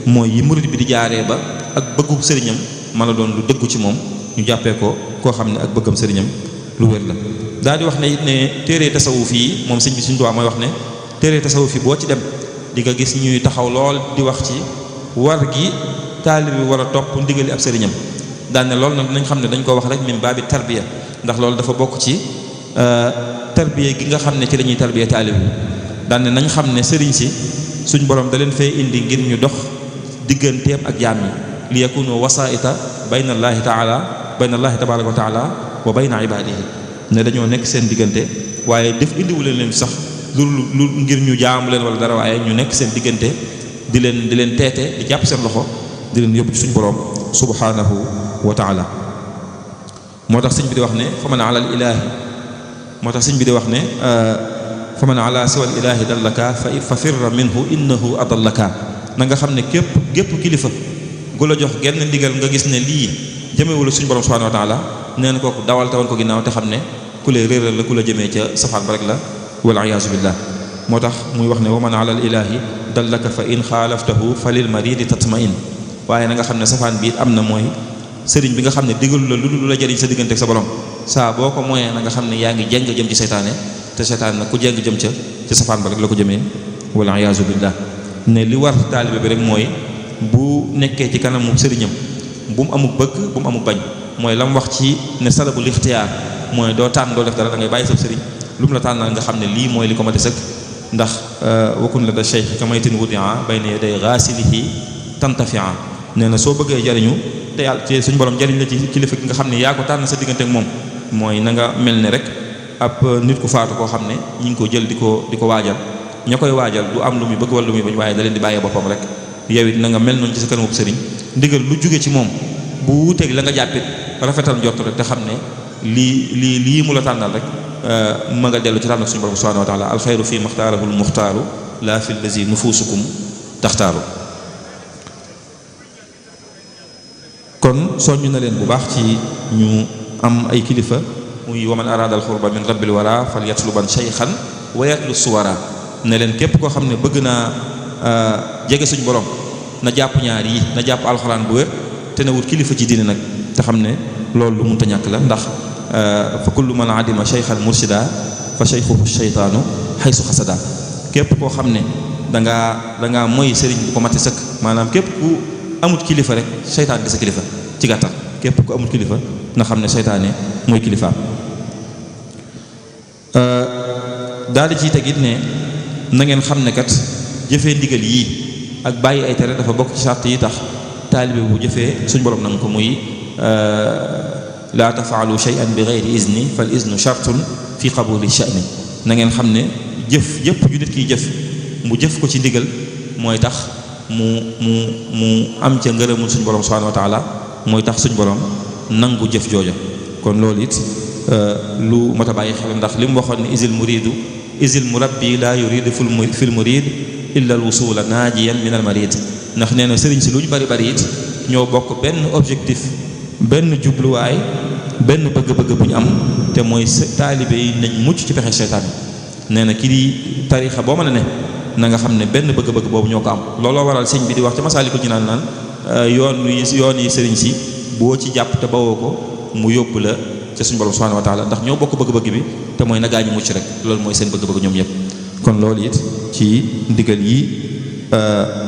mooy yi murit bi di jaaree ba ak bëggu sëriñam mën a doon lu dëggu ci moom ñu jàppee ko koo xam ne ak bëggam sëriñam lu wér la daal di wax ne it ne téere tasawuf yi moom sëñ bi suñu tuwaa mooy wax ne téere tasawuf yi boo ci dem di nga gis ñuy taxaw lool di wax ci war gi taalib bi war a topp ndigali ab sëriñam daan ne loolu nag dinañ xam ne dañ ko wax rek min baabi tarbiya ndax loolu dafa bokk ci tarbiya gi nga xam ne ci la ñuy tarbiya taalib bi daan ne nañ xam ne sëriñ si suñ borom da leen fay indi ngir ñu dox digganteem ak jaam yi li yakunu wasaita bayna allahi tabaraka wa taala wa bayna ibadihi ne dañoo nekk seen diggante waaye def indiwu leen sax lu ngir ñu jaamu leen wala dara waaye ñu nekk seen diggante di leen teete di jàpp seen loxo di leen yóbbu ci suñu borom subhanahu wa taala moo tax sëñ bi di wax ne fa man ala al ilahi moo tax sëñ bi di wax ne fa man ala siwa al ilahi dallaka fa firra minhu innahu adallaka na nga xam ne gépp kilifa gu la jox genn ndigal nga gis ne lii jëmewula suñu borom subhanahu wa taala nee na kooku dawal te woon ko ginnaaw te xam ne ku lay réeral la ku la jëmee ca safaan ba rek la wal iyaazu billah moo tax muy wax ne wa man ala al ilahi dallaka fa in xaalaftahu fa lil maridi tatmain waaye na nga xam ne safaan bi it am na mooy sëriñ bi nga xam ne digalu la lu la jëriñ sa diggante ak sa borom saa boo ko moyee na nga xam ne yaa ngi jéng jëm ci seytaane te seytaane nag ku jéng jëm ca safaan ba rek la ko jëmee wal iyaazu billah ne li war taalibe bi rek mooy bu nekkee ci kanamu sëriñam bu mu amul bëgg bu mu amul bañ mooy la mu wax ci ne salabul ixtiyaar mooy doo tànn doo def dara da ngay bàyyi sa sëriñ lu mu la tànnal nga xam ne lii mooy li ko ma di sëkk ndax wakun la da cheikh kamaytin wudia bayna yaday gaasilihi tantafia nee na soo bëggee jariñu te yàlla te suñu borom jariñ la ci kilifa gi nga xam ne yaa ko tànn sa diggante ak moom mooy na nga mel ne rek ab nit ku faatu koo xam ne ñi ngi ko jël di ko waajal ña koy waajal du am lu muy bëgg wala lu muy bañ waaye da leen di bàyyee boppam rek yow it na nga mel noonu ci sa kanamu sëriñ ndigal lu jóge ci moom bu wuuteeg la nga jàppit rafetal njort rek te xam ne lii mu la tànnal rek ma nga dellu ci tànnal suñu borom subhanahu wa taala alxayru fi maxtaarahu lmuxtaaru laa fi lazi nufusukum taxtaaru kon soññu na leen bu baax ci ñu am ay kilifa muy waman araada alxurba min rabbil wara fal yatluban shaykhan wa yatlu suwara ne leen képp koo xam ne bëgg naa jege suñu borom na jàpp ñaar yi na jàpp alxuraan bu wér te na wut kilifa ci diine nag te xam ne loolu lu munta ñàkk la ndax fa kullu man adima shaykhan mursida fa shaykhuhu shaytaanu xaysu xasada képp koo xam ne dangaa mooy sëriñ bu ko mate sëkk maanaam képp ku amut kilifa rek seytaan di sa kilifa ci gàttal képp ku amut kilifa na xam ne seytaane mooy kilifaam daal di ciy tegit ne na ngeen xam ne kat jëfee ndigal yii ak bàyyi ay tere dafa bokk ci sart yi tax taalibe bu jëfee suñ borom nanga ko muy laa tafaalu shay'an bi ghayri izni fal iznu shartun fi qabuli sha'ni na ngeen xam ne jëf ju nit kiy jëf mu jëf ko ci ndigal mooy tax mu am ca ngërëmul suñ borom subhanahu wa taala mooy tax suñ borom nangu jëf jooja kon loolu it lu mat a bàyyi xel ndax li mu waxoon ne isil murabbi la yuridu fil murid illa al wusula naajiyan min al marid ndax nee na sëriñ si lu ñu bari it ñoo bokk benn objectif benn jubluwaay benn bëgg-bëgg bu ñu am te mooy taalibe yi nañ mucc ci pexe seytaan nee na kii di tariixa boo mën a ne na nga xam ne benn bëgg-bëgg boobu ñoo ko am. looloo waral sëñ bi di wax ca Masaalikul Jinaan naan yoon yi sëriñ si boo ci jàpp te bawoo ko mu yóbbu la ca suñu borom subhanahu wa taala ndax ñoo bokk bëgg-bëgg bi te mooy na gaa ñi mucc rek loolu mooy seen bëgg-bëgg ñoom ñëpp. kon loolu it ci ndigal yi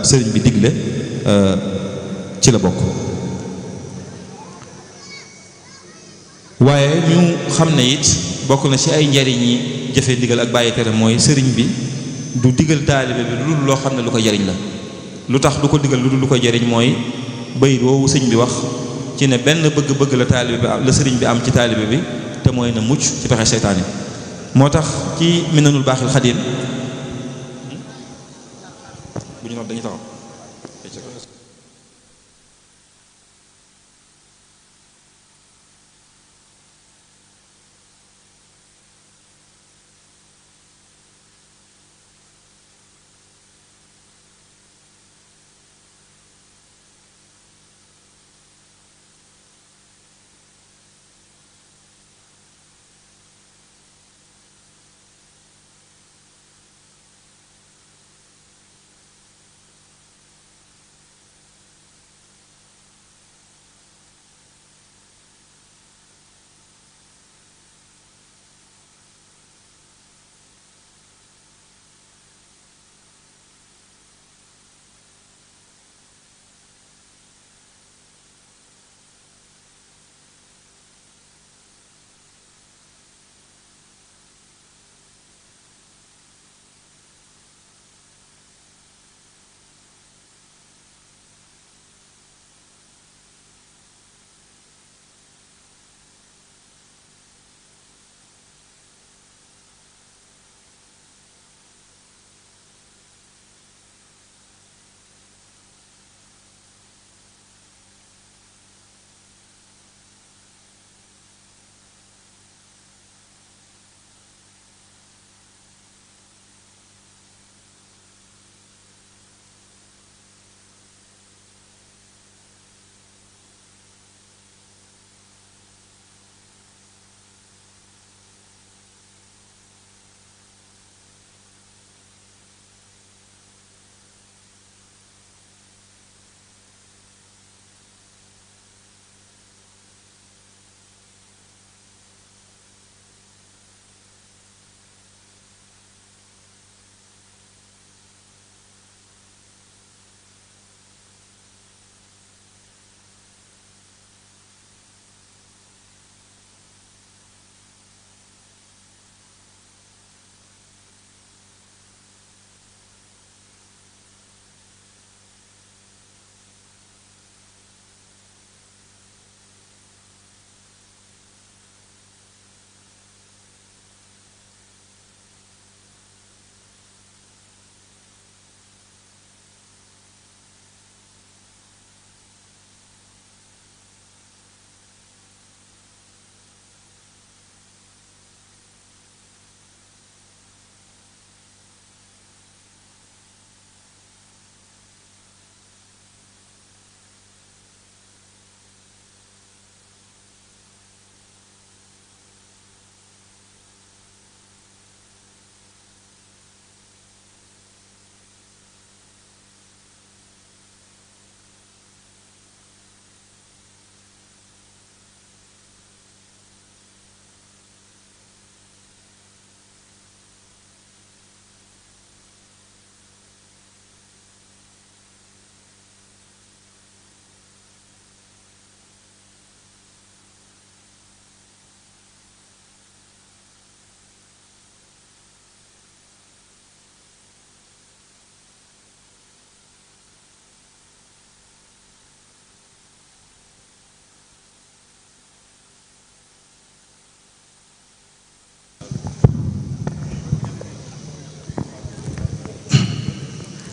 sëriñ bi digle ci la bokk. waaye ñu xam ne it bokk na ci ay njariñ yi jëfe ndigal ak bàyyi tere mooy sëriñ bi du digal taalibe bi lu dul loo xam ne lu ko jariñ la. lu tax du ko digal lu dul lu ko jariñ mooy bayit woowu sëñ bi wax ci ne benn bëgg-bëgg la taalibe bi la sëriñ bi am ci taalibe bi te mooy na mucc ci pexe seytaane. moo tax ci Minanul Baaxil Xadiim bu ñu noonu dañuy taxaw.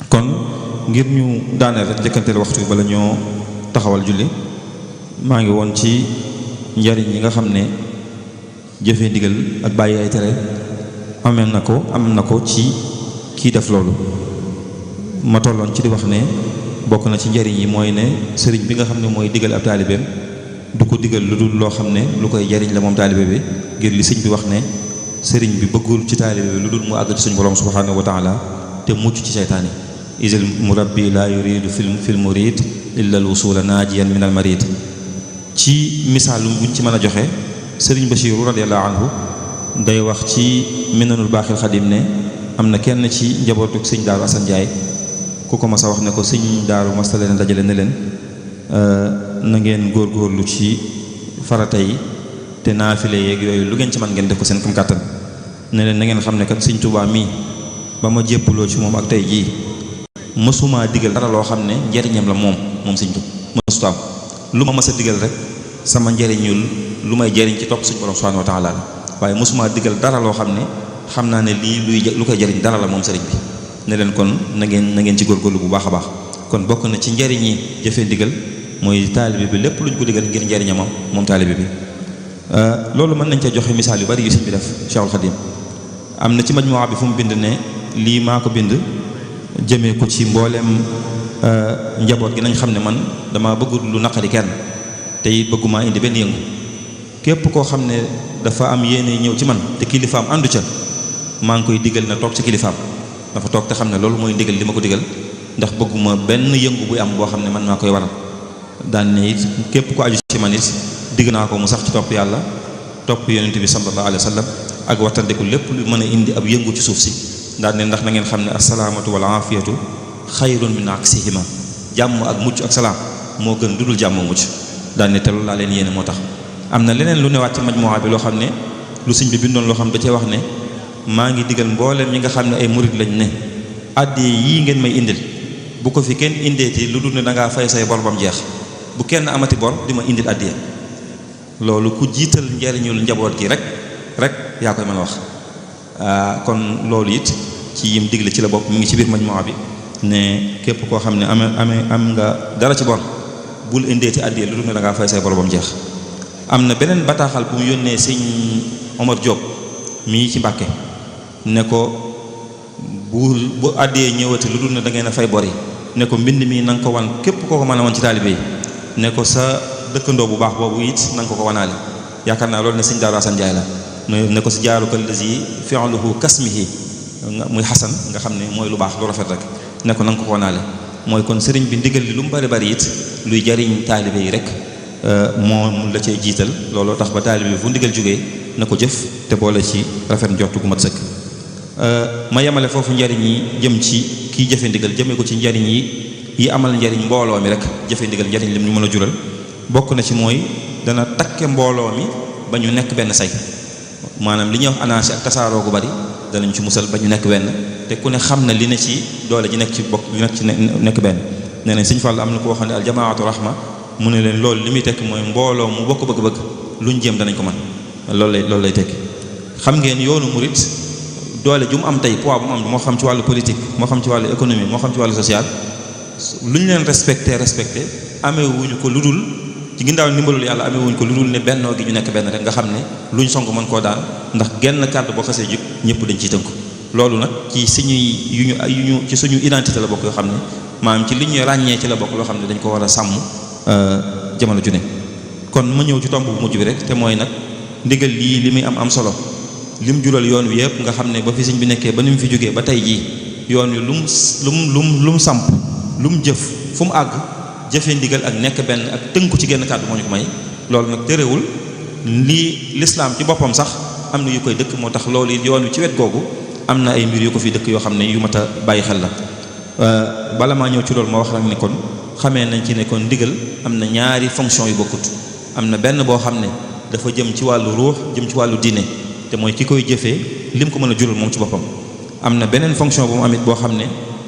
kon ngir ñu daaneel rek njëkkanteel waxtu bi bala ñoo taxawal julli maa ngi woon ci njariñ yi nga xam ne jëfe ndigal ak bàyyi ay tere am na ko ci kii def loolu. ma tolloon ci di wax ne bokk na ci njariñ yi mooy ne sëriñ bi nga xam ne mooy digal ab taalibeem du ko digal lu dul loo xam ne lu koy jariñ la moom taalibe bi ngir li sëñ bi wax ne sëriñ bi bëggul ci taalibe bi lu dul mu àgg ci suñu borom subhanahu wa taala te mucc ci seytaane isil murabbi la yuridu fil murid illa al wusula naajiyan min al marid ci misaal buñ ci mën a joxe sëriñ Bachiru radiyallahu anhu day wax ci minanul baaxil xadim ne am na kenn ci njabootuk sëñ Daaru Asan Njaay ku ko mas a wax ne ko sëñ Daaru mas leen dajale ne leen na ngeen góorgóorlu ci farata yi te naafile yeeg yooyu lu ngeen ci man ngeen def ko seen kam kàttan ne leen na ngeen xam ne kat sëñ Tuubaa mii ba ma jébbuloo ci moom ak tey jii mësumaa digal dara loo xam ne njariñam la moom sëñ Tuubaa mësuta am lu ma mës a digal rek sama njariñul lu may jariñ ci topp suñu borom subhanahu wa taala waaye mësumaa digal dara loo xam ne xam naa ne lii lu koy jariñ dara la moom sëriñ bi ne leen kon na ngeen ci góorgóorlu bu baax a baax kon bokk na ci njariñ yi jëfee ndigal mooy taalibe bi lépp luñ ko digal ngir njariñam moom taalibe bi loolu mën nañ ca joxe misaal yu bari yu sëñ bi def Cheikhul Khadim am na ci majmuwa bi fu mu bind ne lii maa ko bind jëmee ko ci mbooleem njaboot gi nañ xam ne man dama bëggul lu naqari kenn te it bëgguma indi benn yëngu képp koo xam ne dafa am yéene ñëw ci man te kilifaam àndu ca maa ngi koy digal na toog ci kilifaam dafa toog te xam ne loolu mooy ndigal li ma ko digal ndax bëgguma benn yëngu buy am boo xam ne man maa koy waral daan ne it képp ko aju ci man it digg naa ko mu sax ci topp yàlla topp yonent bi sallallahu alayhi wa sallam ak wattandiku lépp lu mën a indi ab yëngu ci suuf si daan ne ndax na ngeen xam ne asalaamatu wal aafiyatu xayrun min aksihima jàmm ak mucc ak salaam moo gën dudul jàmm mucc daan ne te loolu laa leen yéene moo tax am na leneen lu newaat ci majmuwa bi loo xam ne lu sëñ bi bindoon loo xam ne da cee wax ne maa ngi digal mbooleem ñi nga xam ne ay murid lañ ne addi yii ngeen may indil bu ko fi kenn indeeti lu dul ne da ngaa fay say bor bam jeex bu kenn amati bor di ma indil addiya loolu ku jiital njariñul njaboot gi rek yaa koy mën a wax kon loolu it ci yim digle ci la bopp mi ngi ci biir majmuwa bi ne képp koo xam ne am nga dara ci bor bul indeeti addiya lu dul ne da ngaa fay say bor bam jeex am na beneen bataaxal bu mu yónnee sëñ Omar Diop mii ci Mbàkke ne ko bu àddee ñëwati lu dul ne da ngeen a fay bor yi ne ko mbind mi na nga ko wan képp koo ko mën a wan ci taalibe yi ne ko sa dëkkandoo bu baax boobu it na nga ko wanaale yaakaar naa loolu ne sëñ Daaru Asan Njaay la ne ko si jaaruka lazi fi'luhu kasmihi muy xasan nga xam ne mooy lu baax lu rafet rek ne ko na nga ko wanaale mooy kon sëriñ bi ndigal li lu mu bari bari it luy jariñ taalibe yi rek moom la cay jiital looloo tax ba taalibe bi fu ndigal jógee na ko jëf te boole ci rafet njortu gu mat sëkk ma yemale foofu njariñ yi jëm ci kii jëfe ndigal jëmee ko ci njariñ yi amal njariñ mbooloo mi rek jëfe ndigal njariñ li ñu mën a jural bokk na ci mooy dana takke mbooloo mi ba ñu nekk benn say maanaam li ñuy wax anarchie ak tasaaroo gu bari danañ ci musal ba ñu nekk benn te ku ne xam na li ne ci doole ji nekk ci bokk li nekk ci nekk benn nee nañ Sëñ Fall am na ko waxoon ne al jamaatu rahma mu ne leen loolu li muy tekk mooy mbooloo mu bokk bëgg-bëgg luñ jéem danañ ko mën loolu lay tekki xam ngeen yoonu murit doole ju mu am tey poids bu mu am moo xam ci wàllu politique moo xam ci wàllu économie moo xam ci wàllu social lu ñu leen respecté amee wuñu ko lu dul ci ginnaaw ndimbalul yàlla amee wuñu ko lu dul ne bennoo gi ñu nekk benn rek nga xam ne luñ song mën koo daan ndax genn kàddu boo xasee jub ñëpp dañ ciy tënku loolu nag ci suñuy ci suñu identité la bokk yoo xam ne maanaam ci li ñuy ràññee ci la bokk loo xam ne dañ ko war a sàmm jamono ju ne kon ma ñëw ci tomb bu mujj bi rek te mooy nag ndigal lii li muy am solo lim jural yoon wi yëpp nga xam ne ba fi sëñ bi nekkee ba ni mu fi jógee ba tey jii yoon wi lu mu samp lu mu jëf fu mu àgg jëfee ndigal ak nekk benn ak tënku ci genn kàddu moo ñu ko may loolu nag terewul lii lislaam ci boppam sax am na yu koy dëkk moo tax loolu it yoon wi ci wet googu am na ay mbir yu ko fi dëkk yoo xam ne yu mat a bàyyi xel la bala maa ñëw ci loolu ma wax rek ne kon xamee nañ ci ne kon ndigal am na ñaari fonction yu bokkut am na benn boo xam ne dafa jëm ci wàllu ruux jëm ci wàllu diine te mooy ki koy jëfee lim ko mën a jural moom ci boppam am na beneen fonction bu mu amit boo xam ne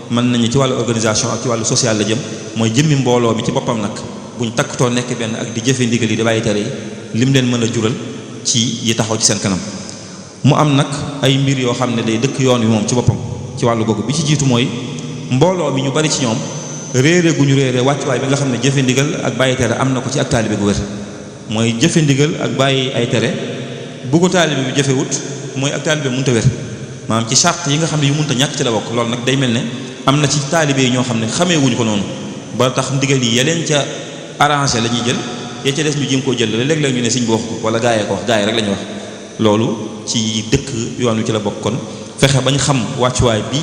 mën nañu ci wàllu organisation ak ci wàllu social la jëm mooy jëmmi mbooloo mi ci boppam nag buñ takkatoo nekk benn ak di jëfe ndigal yi di bàyyi tere yi lim leen mën a jural ci yi taxaw ci seen kanam mu am nag ay mbir yoo xam ne day dëkk yoon wi moom ci boppam ci wàllu googu bi ci jiitu mooy mbooloo mi ñu bari ci ñoom réere gu ñu réere wàccuwaay bi nga xam ne jëfe ndigal ak bàyyi tere am na ko ci ak taalibe gu wér mooy jëfe ndigal ak bàyyi ay tere bu ko taalibe bi jëfewut mooy ak taalibe mënut a wér maanaam ci charte yi nga xam ne yu mënut a ñàkk ci la bokk loolu nag day mel ne am na ci taalibe yi ñoo xam ne xamee wuñu ko noonu ba tax ndigal yi yeleen ca arrangé la ñuy jël ya ca des ñu jéem koo jël léeg-léeg ñu ne siñ bi wax ko wala gaayee ko wax gaay rek la ñuy wax loolu ci dëkk yoon wi ci la bokk. kon fexe bañ xam wàccuwaay bi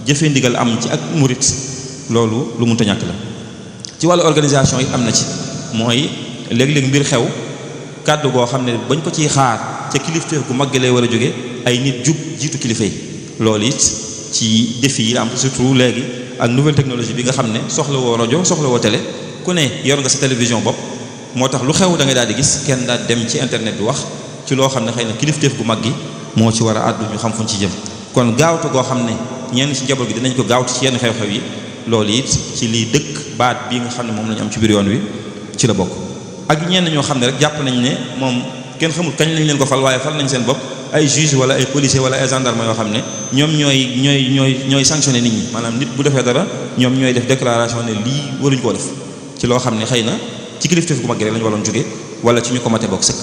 jëfee ndigal am ci ak murit loolu lu mënta ñàkk la. ci wàllu organisation yi am na ci mooy léeg-léeg mbir xew kàddu goo xam ne bañ ko ciy xaar ca kilifteef gu mag lay war a jóge ay nit jub jiitu kilifa yi loolu it ci défi yi am surtout léegi ak nouvelle technologie bi nga xam ne soxla woo rajo soxla woo télé ku ne yor nga sa télévision bopp moo tax lu xew da ngay daal di gis kenn daal dem ci internet bi wax ci loo xam ne xëy na kilifteef gu mag gi moo ci war a àddu ñu xam fuñ ci jëm. kon gaawtu goo xam ne ñenn ci njaboot gi dinañ ko gaawtu ci yenn xew-xew yi loolu it ci liy dëkk baat bii nga xam ne moom la ñu am ci biir yoon wi ci la bokk. ak ñenn ñoo xam ne rek jàpp nañ ne moom kenn xamul kañ lañ leen ko fal waaye fal nañ seen bopp ay juge wala ay policier wala ay gendarme yoo xam ne ñoom ñooy sanctionné nit ñi maanaam nit bu defee dara ñoom ñooy def déclaration ne lii waruñu koo def ci loo xam ne xëy na ci kilifteef gu mag gi rek lañu waroon jóge wala ci ñu ko mate bokk sëkk.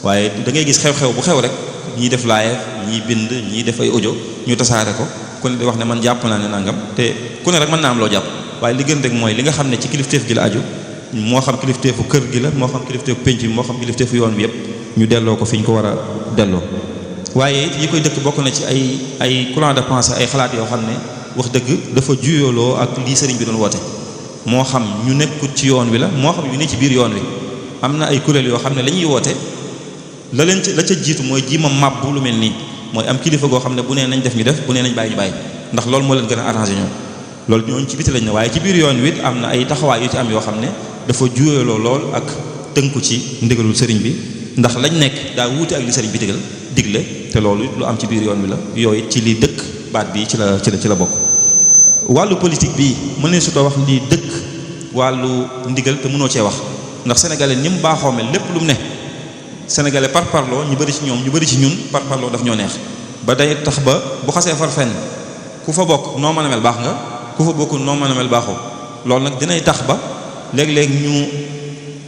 waaye da ngay gis xew-xew bu xew rek ñii def live ñii bind ñii def ay audio ñu tasaare ko ku ne di wax ne man jàpp naa ne nangam te ku ne rek mën naa am loo jàpp waaye li gën rek mooy li nga xam ne ci kilifteef gi la aju moo xam kilifteefu kër gi la moo xam kilifteefu penc bi moo xam kilifteefu yoon bi yëpp ñu delloo ko fi ñu ko war a delloo. waaye it yi koy dëkk bokk na ci ay courant de pensée ay xalaat yoo xam ne wax dëgg dafa juyooloo ak lii sëriñ bi doon woote moo xam ñu nekkut ci yoon wi la moo xam ñu ne ci biir yoon wi am na ay kuréel yoo xam ne la ñuy woote la ca jiitu mooy ji ma màbbu lu mel nii mooy am kilifa goo xam ne bu nee nañ def ñu def bu nee nañ bàyyi ñu bàyyi ndax loolu moo leen gën a arrangé ñoom loolu ñooñu ci biti lañ ne waaye ci biir yoon wi am na ay taxawaay yu ci am yoo xam ne dafa juyooloo lool ak tënku ci ndigalul sëriñ bi ndax lañ nekk daa wuute ak li sëriñ bi digle te loolu lu am ci biir yoon wi la yooyu ci li dëkk baat bi ci la bokk. wàllu politique bi mën ne su ko wax lii dëkk wàllu ndigal te mënoo cee wax ndax sénégalais ñi mu baaxoo mel lépp lu mu ne sénégalais par parloo ñu bëri ci ñoom ñu bëri ci ñun par parloo daf ñoo neex ba day tax ba bu xasee far fenn ku fa bokk noo mën a mel baax nga ku fa bokkul noo mën a mel baaxoo loolu nag dinay tax ba léeg-léeg ñu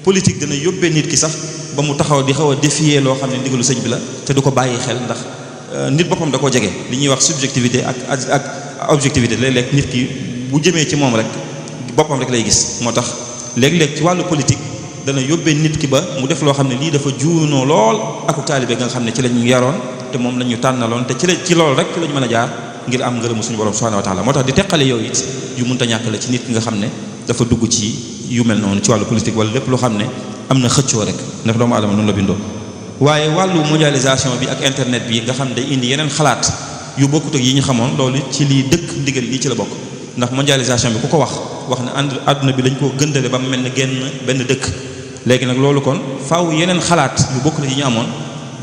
politique dina yóbbee nit ki sax ba mu taxaw di xaw a défier loo xam ne ndigalu sëñ bi la te du ko bàyyi xel ndax nit boppam da koo jege li ñuy wax subjectivité ak objectivité léeg-léeg nit ki bu jëmee ci moom rek boppam rek lay gis moo tax léeg-léeg ci wàllu politique dana yóbbee nit ki ba mu def loo xam ne lii dafa juunoo lool aku taalibe nga xam ne ci lañu yaroon te moom la ñu tànnaloon te ci loolu rek ci lañu mën a jaar ngir am ngërëmu suñu borom subhanahu wa ta'ala moo tax di teqale yooyu it yu mënta ñàkk la ci nit ki nga xam ne dafa dugg ci yu mel noonu ci wàllu politique wala lépp loo xam ne am na xëccoo rek ndax doomu aadama noonu la bindoo. waaye wàllu mondialisation bi ak internet bi nga xam ne day indi yeneen xalaat yu bokkut ak yi ñu xamoon loolu ci lii dëkk ndigal lii ci la bokk ndax mondialisation bi ku ko wax ne àdduna bi dañ koo gëndale ba mu mel ne benn dëkk léegi nag loolu kon faaw yeneen xalaat yu bokkut ak yi ñu amoon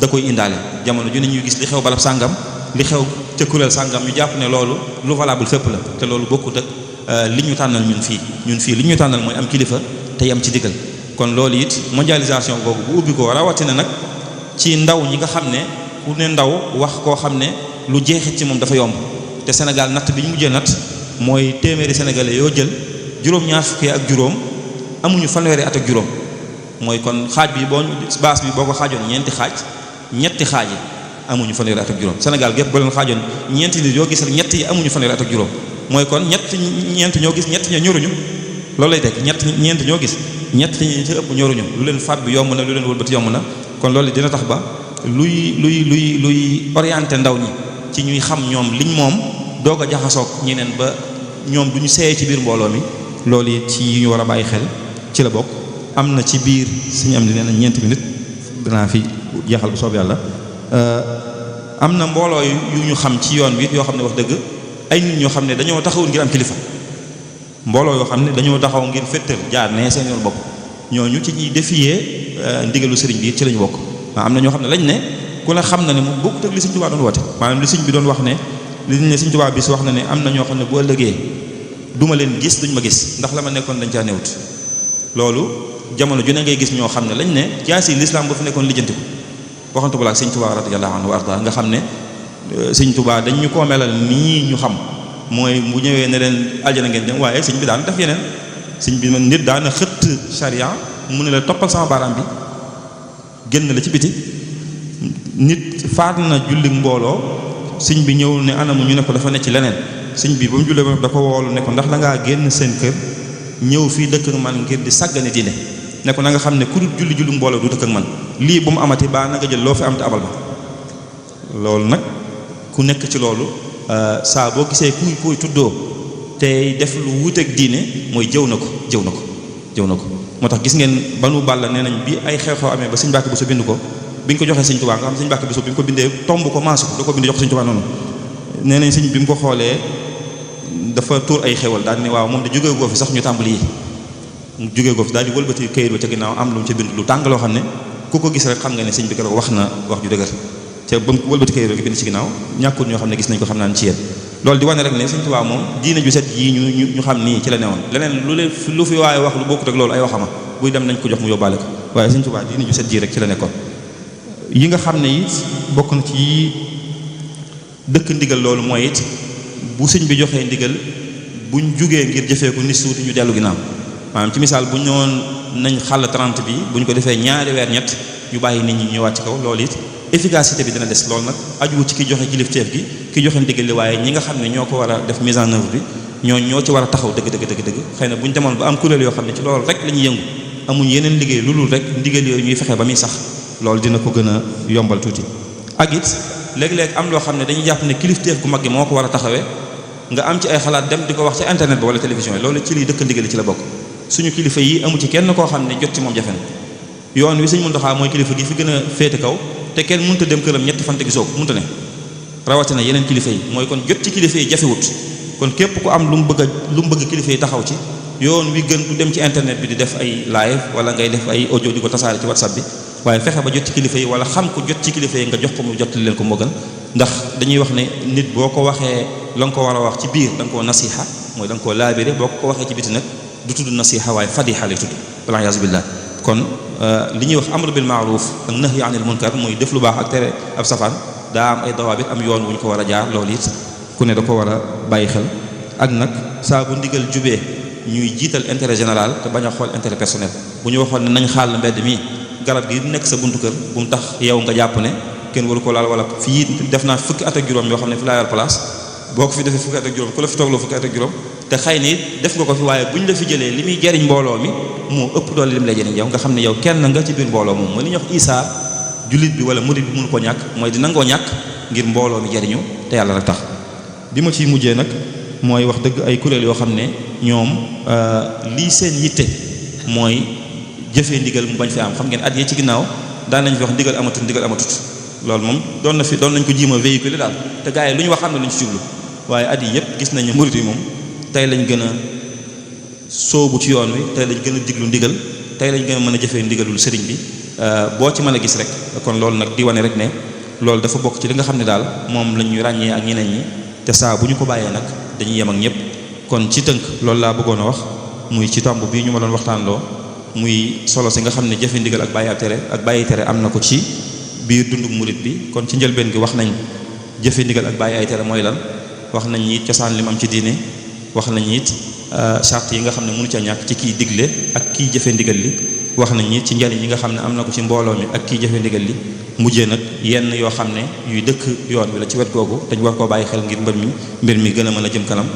da koy indaale jamono ju ne ñuy gis li xew barab sàngam li xew ca kuréel sàngam ñu jàpp ne loolu lu valable fépp la te loolu bokkut ak li ñu tànnal ñun fii li ñu tànnal mooy am kilifa te yam ci digal kon loolu it mondialisation boobu bu ubbi ko rawatina nag ci ndaw ñi nga xam ne ku ne ndaw wax koo xam ne lu jeexit ci moom dafa yomb te Sénégal natt bi ñu mujjee natt mooy téeméeri sénégalais yoo jël juróom-ñaar fukki ak juróom amuñu fanweeri at ak juróom mooy kon xaaj bi baas bi boo ko xaajoon ñetti xaaj yi amuñu fanweeri at ak juróom Sénégal gépp boo leen xaajoon ñeenti nit yoo gis rek ñett yi amuñu fanweeri at ak juróom mooy kon ñeent ñoo gis ñett ña ñoruñu loolu lay tekk ñeent ñoo gis ñett ñi ci ëpp ñoruñu lu leen faat bi yomb na lu leen wëlbati yomb na kon loolu dina tax ba luy orienté ndaw ñi ci ñuy xam ñoom liñ moom doog a jaxasoog ñeneen ba ñoom duñu seeyee ci biir mbooloo mi loolu it ci yi ñu war a bàyyi xel ci la bokk. am na ci biir suñu am di nee na ñeenti minute danaa fi jeexal bu soob yàlla am na mbooloo yu ñu xam ci yoon bi yoo xam ne wax dëgg ay nit ñoo xam ne dañoo taxawul ngir am kilifa mbooloo yoo xam ne dañoo taxaw ngir féttal jaar ne seen yoon bopp ñooñu ci ñuy défier ndigalu sëriñ bi ci lañu bokk. am na ñoo xam ne lañ ne ku ne xam na ne moom bokkut ak li Sëriñ Tuubaa doon woote maanaam li sëriñ bi doon wax ne li ñu ne Sëriñ Tuubaa bis wax na ne am na ñoo xam ne bu ëllëgee duma leen gis duñ ma gis ndax la ma nekkoon dañ caa newut loolu jamono ju ne ngay gis ñoo xam ne lañ ne jaasi l'islam ba fi nekkoon lijjanti ko waxantu balaa Sëriñ Tuubaa radiyallahu anhu wa arda nga xam ne Sëriñ Tuubaa dañ ñu koo melal nii ñu xam mooy bu ñëwee ne leen aljana ngeen dem waaye sëriñ bi daan def yeneen sëriñ bi nit daana xëtt charia mu ne la toppal sama baaraam bi génn la ci biti nit faat na julli mbooloo sëñ bi ñëw ne anamu ñu ne ko dafa ne ci leneen sëñ bi ba mu jullee ba dafa woolu ne ko ndax da ngaa génn seen kër ñëw fii dëkk ak man ngir di sàggane diine ne ko na nga xam ne ku dul julli mbooloo du dëkk ak man lii bu mu amati baa na nga jël loo fi am te abal ma loolu nag ku nekk ci loolu saa boo gisee kuy tuddoo tey def lu wuuteeg diine mooy jëw na ko moo tax gis ngeen Banu Balla nee nañ bi ay xew-xew amee ba sëñ Mbàkke Buso bind ko bi ñu ko joxee sëñ Tuubaa nga xam sëñ Mbàkke Buso bi mu ko bindee tomb ko maasu ko da ko bind jox sëñ Tuubaa noonu nee nañ sëñ bi mu ko xoolee dafa tuur ay xewal daal ne waaw moom de jógee goo fi sax ñu tàmbali yi mu jógee goo fi daal di wëlbati këyit ba ca ginnaaw am lu mu ca bind lu tàng loo xam ne ku ko gis rek xam nga ne sëñ bi keroog wax na wax ju dëgër ca ba mu wëlbati këyit ba bind ci ginnaaw ñàkkul ñoo xam ne gis nañ ko xam naa ci yéen loolu di wane rek ne sëñ Tuubaa moom diine ju set yii ñu xam nii ci la newoon leneen lu fi waaye wax lu bokkut ak loolu ay waxama buy dem nañ ko jox mu yóbbaale ko waaye sëñ Tuubaa diine ju set jii rek ci la nekkoon yi nga xam ne it bokk na ci dëkk ndigal loolu mooy it bu sëñ bi joxee ndigal buñ jugee ngir jëfee ko ni suuti ñu dellu ginnaaw maanaam ci misaal bu ñu ñëwoon nañ xàll 30 bi bu ñu ko defee ñaari weer ñett ñu bàyyi nit ñi ñëwaat ci kaw loolu it efficacité bi dina des loolu nag ajuwu ci ki joxe kilifteef gi ki joxe ndigal li waaye ñi nga xam ne ñoo ko war a def mise en œuvre bi ñoo ci war a taxaw dëgg xëy na bu ñu demoon ba am kuréel yoo xam ne ci loolu rek la ñuy yëngu amuñ yeneen liggéey lu dul rek ndigal yooyu ñuy fexe ba muy sax loolu dina ko gën a yombal tuuti ak it léeg-léeg am loo xam ne dañuy jàpp ne kilifteef gu mag gi moo ko war a taxawee nga am ci ay xalaat dem di ko wax ci internet bi wala télévision yi loolu ci liy dëkk ndigal ci la bokk suñu kilifa yi amu ci kenn koo xam ne jot ci moom jafe na yoon wi Sëñ Muntaxa mooy kilifa gi fi gën a féete kaw te kenn mënut a dem këram ñetti fan te gisoo ko mënut a ne rawatina yeneen kilifa yi mooy kon jot ci kilifa yi jafewut kon képp ku am lu mu bëgg kilifa yi taxaw ci yoon wi gën du dem ci internet bi di def ay live wala ngay def ay audio di ko tasaare ci WhatsApp bi waaye fexe ba jot ci kilifa yi wala xam ko jot ci kilifa yi nga jox ko mu jot leen ko moo gën ndax dañuy wax ne nit boo ko waxee la nga ko war a wax ci biir da nga koo nasiha mooy da nga koo laabire boo ko waxee ci biti nag du tudd nasiha waaye fadiha lay tudd wala yaasu billah kon li ñuy wax amru bil ma'ruf ak nahyi anil munkar mooy def lu baax ak tere ab safaan daa am ay dawaabit am yoon wu ñu ko war a jaar loolu it ku ne da ko war a bàyyi xel ak nag saa bu ndigal jubee ñuy jiital intérêt général te bañ a xool intérêt personnel bu ñu waxoon ne nañ xaal mbedd mi garab gi nekk sa buntu kër bu mu tax yow nga jàpp ne kenn waru ko laal wala fii def naa fukki at ak juróom yoo xam ne fi laa yor place boo ko fi defee fukki at ak juróom ku la fi toogloo fukki at ak juróom te xëy na it def nga ko fi waaye bu ñu la fi jëlee li muy jariñ mbooloo mi moo ëpp doole li mu lay jariñ yow nga xam ne yow kenn nga ci biir mbooloo moom mooy li ñuy wax isaa jullit bi wala murid bi mënu ko ñàkk mooy di nangoo ñàkk ngir mbooloo mi jariñu te yàlla rek tax bi ma ciy mujjee nag mooy wax dëgg ay kuréel yoo xam ne ñoom lii seen yitte mooy jëfee ndigal mu bañ fi am xam ngeen at yi ci ginnaaw daan nañ fi wax ndigal amatut loolu moom doon nañ ko jiima véhiculer daal te gars yi lu ñu wax xam ne lu ñu ci jublu waaye at yi yëpp gis nañu murit yi moom tey lañ gën a sóobu ci yoon wi tey lañ gën a diglu ndigal tey lañ gën a mën a jëfee ndigalul sëriñ bi boo ci mën a gis rek kon loolu nag di wane rek ne loolu dafa bokk ci li nga xam ne daal moom lañ ñu ràññee ak ñeneen ñi te saa bu ñu ko bàyyee nag dañuy yem ak ñëpp kon ci tënk loolu laa bëggoon a wax muy ci tomb bii ñu ma doon waxtaanloo muy solo si nga xam ne jëfe ndigal ak bàyyi tere am na ko ci biir dundug murit bi kon ci njëlbeen gi wax nañ jëfe ndigal ak bàyyi ay tere mooy lan wax nañ it cosaan li mu am ci diine wax nañ it charte yi nga xam ne mënu ca ñàkk ci kiy digle ak kiy jëfe ndigal li wax nañ it ci njariñ yi nga xam ne am na ko ci mbooloo mi ak kiy jëfe ndigal li mujjee nag yenn yoo xam ne yuy dëkk yoon wi la ci wet googu dañ war koo bàyyi xel ngir mbir mi gën a mën a jëm kanam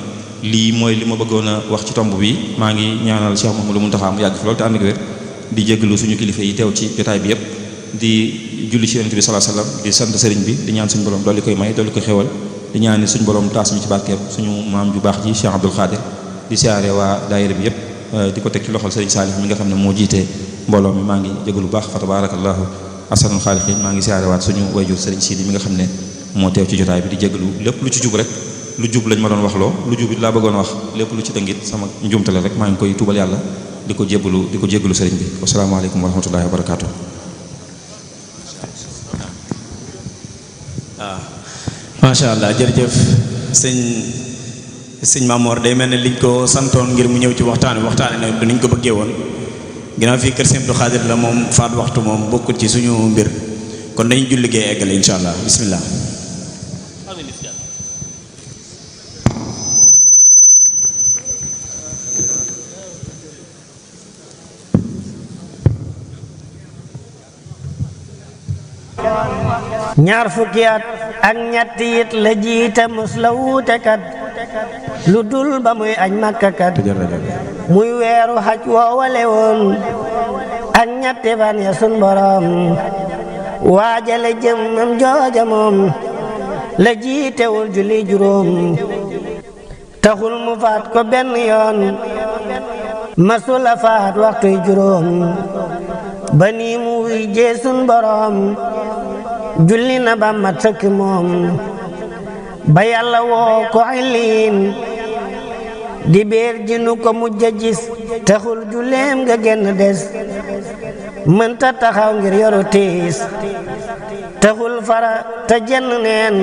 lii mooy li ma bëggoon a wax ci tomb bi maa ngi ñaanal Cheikh Mouhamadou Mountakha mu yàgg fi loolu te ànd ak wér di jéggalu suñu kilifa yi teew ci jotaay bi yépp di julli ci yonent bi sallallahu alayhi wasallam di sant sëriñ bi di ñaan suñu borom dolli koy may dolli ko xéwal di ñaan suñu borom taas mi ci barkeem suñu maam ju baax ji Cheikh Abdoul Khadir di siyaare waa daayira bi yépp di ko teg ci loxol sëriñ Salih mi nga xam ne moo jiite mbooloo mi maa ngi jégalu baax fa tabarakallahu ahsanul xaaliqiin maa ngi siyaare waat suñu wayjur sëriñ Sidi mi nga xam ne moo teew ci jotaay bi di jégalu lépp lu ci jub rek lu jub lañ ma doon wax loo lu jub it laa bëggoon wax lépp lu ci dëngit sama njumtale rek maa ngi koy tuubal yàlla di ko jébbalu sëriñ bi wasalaamaaleykum wa rahmatullahi wa barakaatu. waaw macha allah jërëjëf sëñ Mamor day mel ne liñ ko santoon ngir mu ñëw ci waxtaane nag du niñ ko bëggee woon ginnaaw fii kër Sëñ Abdou Khadir la moom faat waxtu moom bokkul ci suñu mbir kon dañu julli gee eggale insha allah bismillah. ñaar fukki at ak ñetti it la jiite mos la wuute kat lu dul ba muy aj Makka kat muy weeru xaj woowale woon ak ñetti fan ya sun borom waajale jëmmam jooja moom la jiitewul julli juróom taxul mu faat ko benn yoon masula faat waxtuy juróom ba nii mu wuy jeesun boroom julli na ba mat sëkk moom ba yàlla woo ko xiliin di beer jinu ko mujj a gis taxul julleem nga genn des mënta taxaw ngir yoru tiis taxul fara te jenn neen